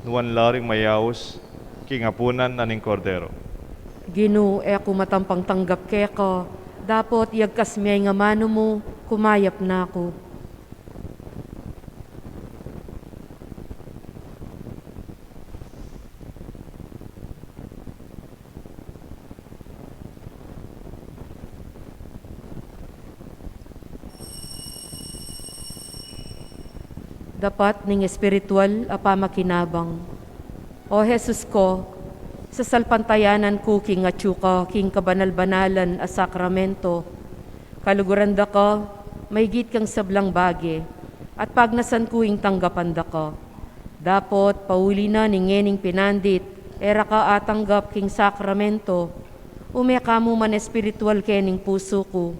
Nuan la ring mayaus king apunan na ning Kordero. Ginu, e ku matampang tanggap keka, dapot iyagkas me ing amanu mu, kumayap na ku. Dapat ning espiritual a pamakinabang. O Jesus ko, sasalpantayanan ku king atyu ka king kabanal-banalan a sakramento. Kaluguran da ka, maygit kang sablang bage, at pagnasan ku ing tanggapan da ka. Dapot pauli na ning ngening pinandit, e ra ka atanggap king sakramento, ume ka mu man espiritual kening pusu ku.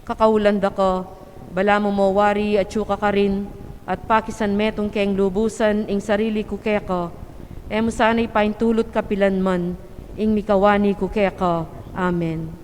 Kakaulan da ka, balamu mo wari atyu ka karin, at pakisan metung keng lubusan ing sarili ku keka, e mu sana ipaintulut kapilan man ing mikawani ku keka. Amen.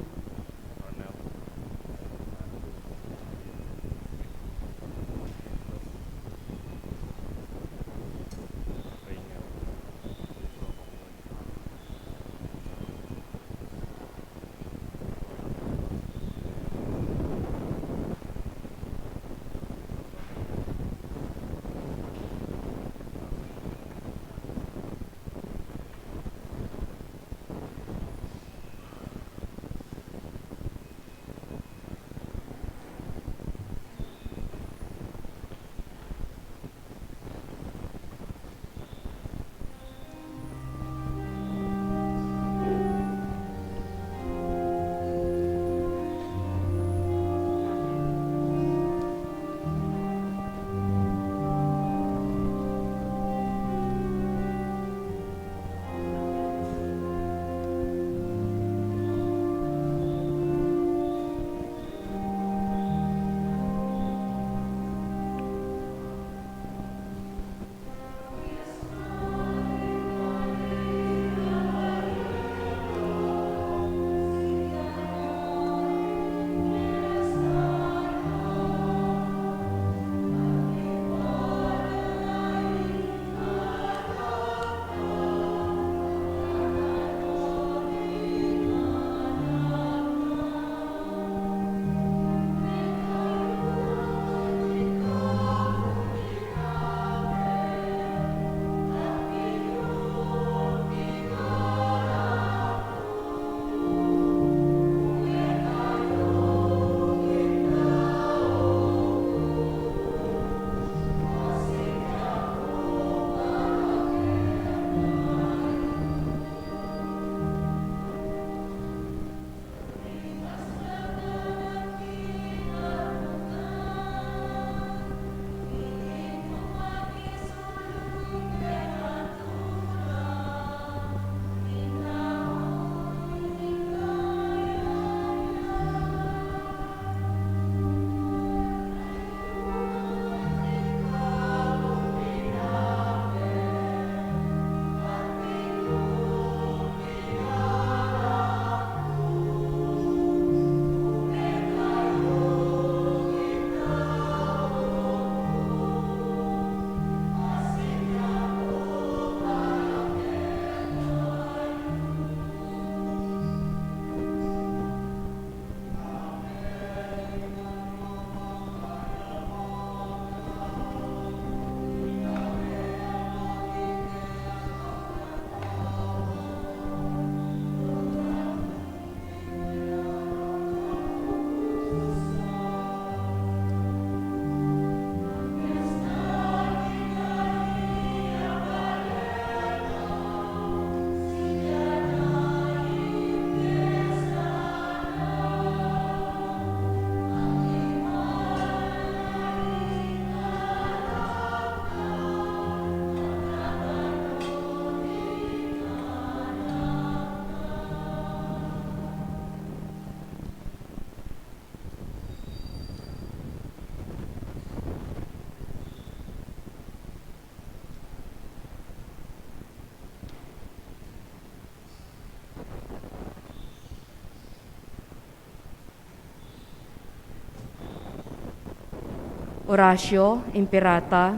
Oratio Imperata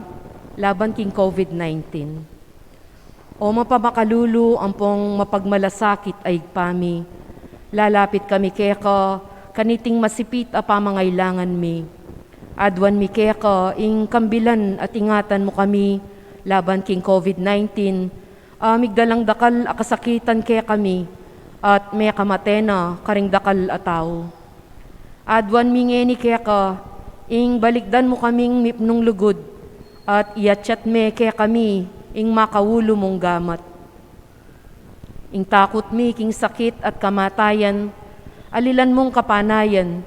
laban king COVID nineteen. O mapamakalulu ampong mapagmalasakit a Ibpa mi, lalapit kami keka kaniting masipit a pamangailangan mi. Aduan mi keka ing kambilan at ingatan mu kami laban king COVID nineteen, a migdalang dakal a kasakitan kekami at mekamate na karing dakal a tau. Aduan mi ngeni keka ing balikdan mu kaming mipnung lugud at iatyat me kekami ing makaulu mung gamat. Ing takut mi king sakit at kamatayan, alilan mung kapanayan,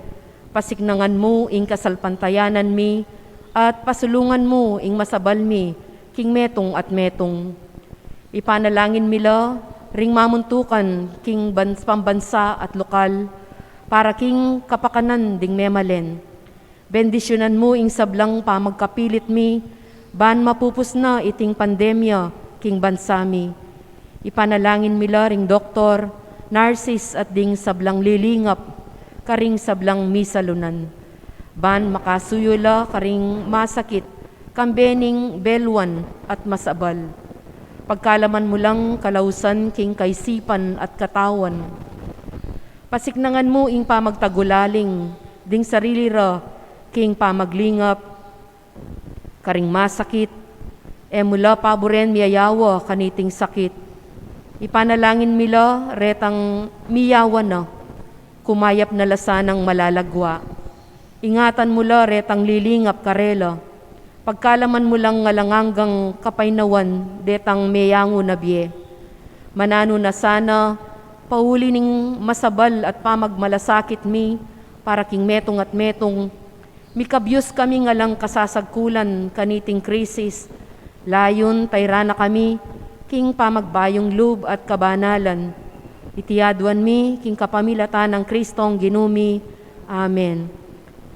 pasiknangan mu ing kasalpantayanan mi at pasulungan mu ing masabal mi king metung at metung. Ipanalangin mi la ring mamuntukan king bans-, pambansa at lokal para king kapakanan ding memalen. Bendisyunan mu ing sablang pamagkapilit mi ban mapupus na iting pandemya king bansa mi. Ipanalangin mi la ring doktor, narsis at ding sablang lilingap karing sablang misalunan, ban makasuyu la karing masakit kambe ning beluan at masabal. Pagkalaman mu lang kalausan king kaisipan at katawan. Pasiknangan mu ing pamagtagulaling ding sarili ra king pamaglingap karing masakit. E mu la paburen miyayawa kaniting sakit. Ipanalangin mi la retang miyawa na, kumayap na la sanang malalagwa. Ingatan mu la retang lilingap karela. Pagkalaman mu lang alang anggang kapaynawan detang meyangu na bie. Mananu na sana, pauli ning masabal at pamagmalasakit mi para king metung at metung, mikabyus kaming alang kasasagkulan kaniting krisis, layun tayran na kami king pamagbayung lub at kabanalan. Iti aduan mi king kapamilatan nang Kristong Ginu mi. Amen.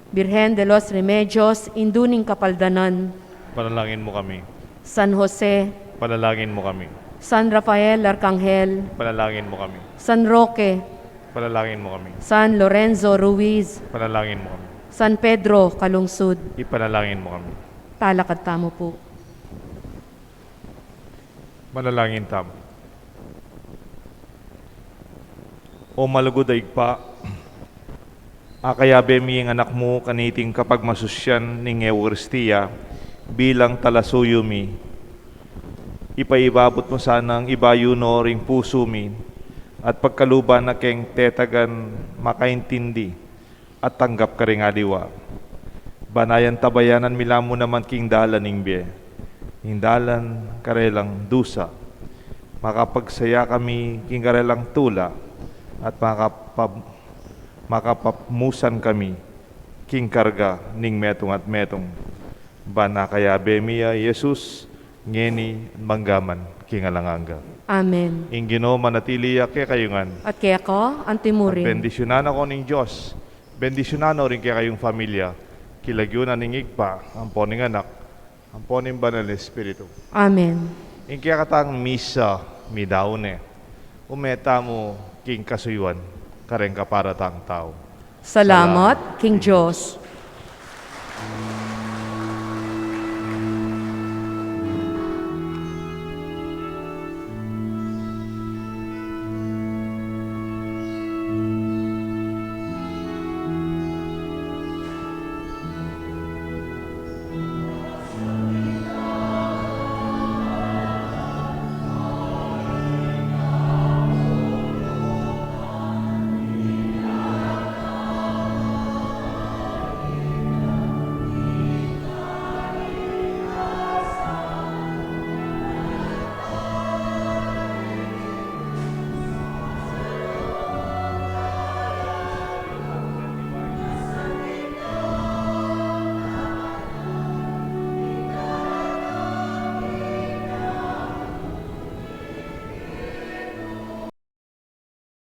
Birhen de los Remedios, Indu ning Kapaldanan. Panalangin mu kami. San Jose. Panalangin mu kami. San Rafael Arkanghel. Panalangin mu kami. San Roque. Panalangin mu kami. San Lorenzo Ruiz. Panalangin mu kami. San Pedro Calungsod. Ipanalangin mu kami. Talakad tamu pu. Manalangin tamu. O malugud a Ibpa, akayabe mi ing anak mu kaniting kapagmasusyan ning Eukaristia bilang talasuyu mi. Ipaibabut mu sanang ibayu no ring pusu mi at pagkaluban na keng tetagan makaintindi at tanggap karing aliwa. Ban ayan tabayanan mi la mu naman king dalan ning bie, ing dalan karelang dusa. Makapagsaya kami king karelang tula at makapab-, makapapmusan kami king karga ning metung at metung. Ban akayabe mi ya i Jesus, ngeni at manggaman king alang angga. Amen. Ing Ginu manatili ya kekayu ngan. At keka antimurin. Bendisyunan na ko ning Dios. Bendisyunan no ring kekayung familia. Kilagyu na ning Ibpa, ampo ning Anak, ampo ning Banal Espiritu. Amen. Ing kekatang misa midaun ne. Ume tamu king kasuyuan kareng kaparatang tau. Salamat king Dios.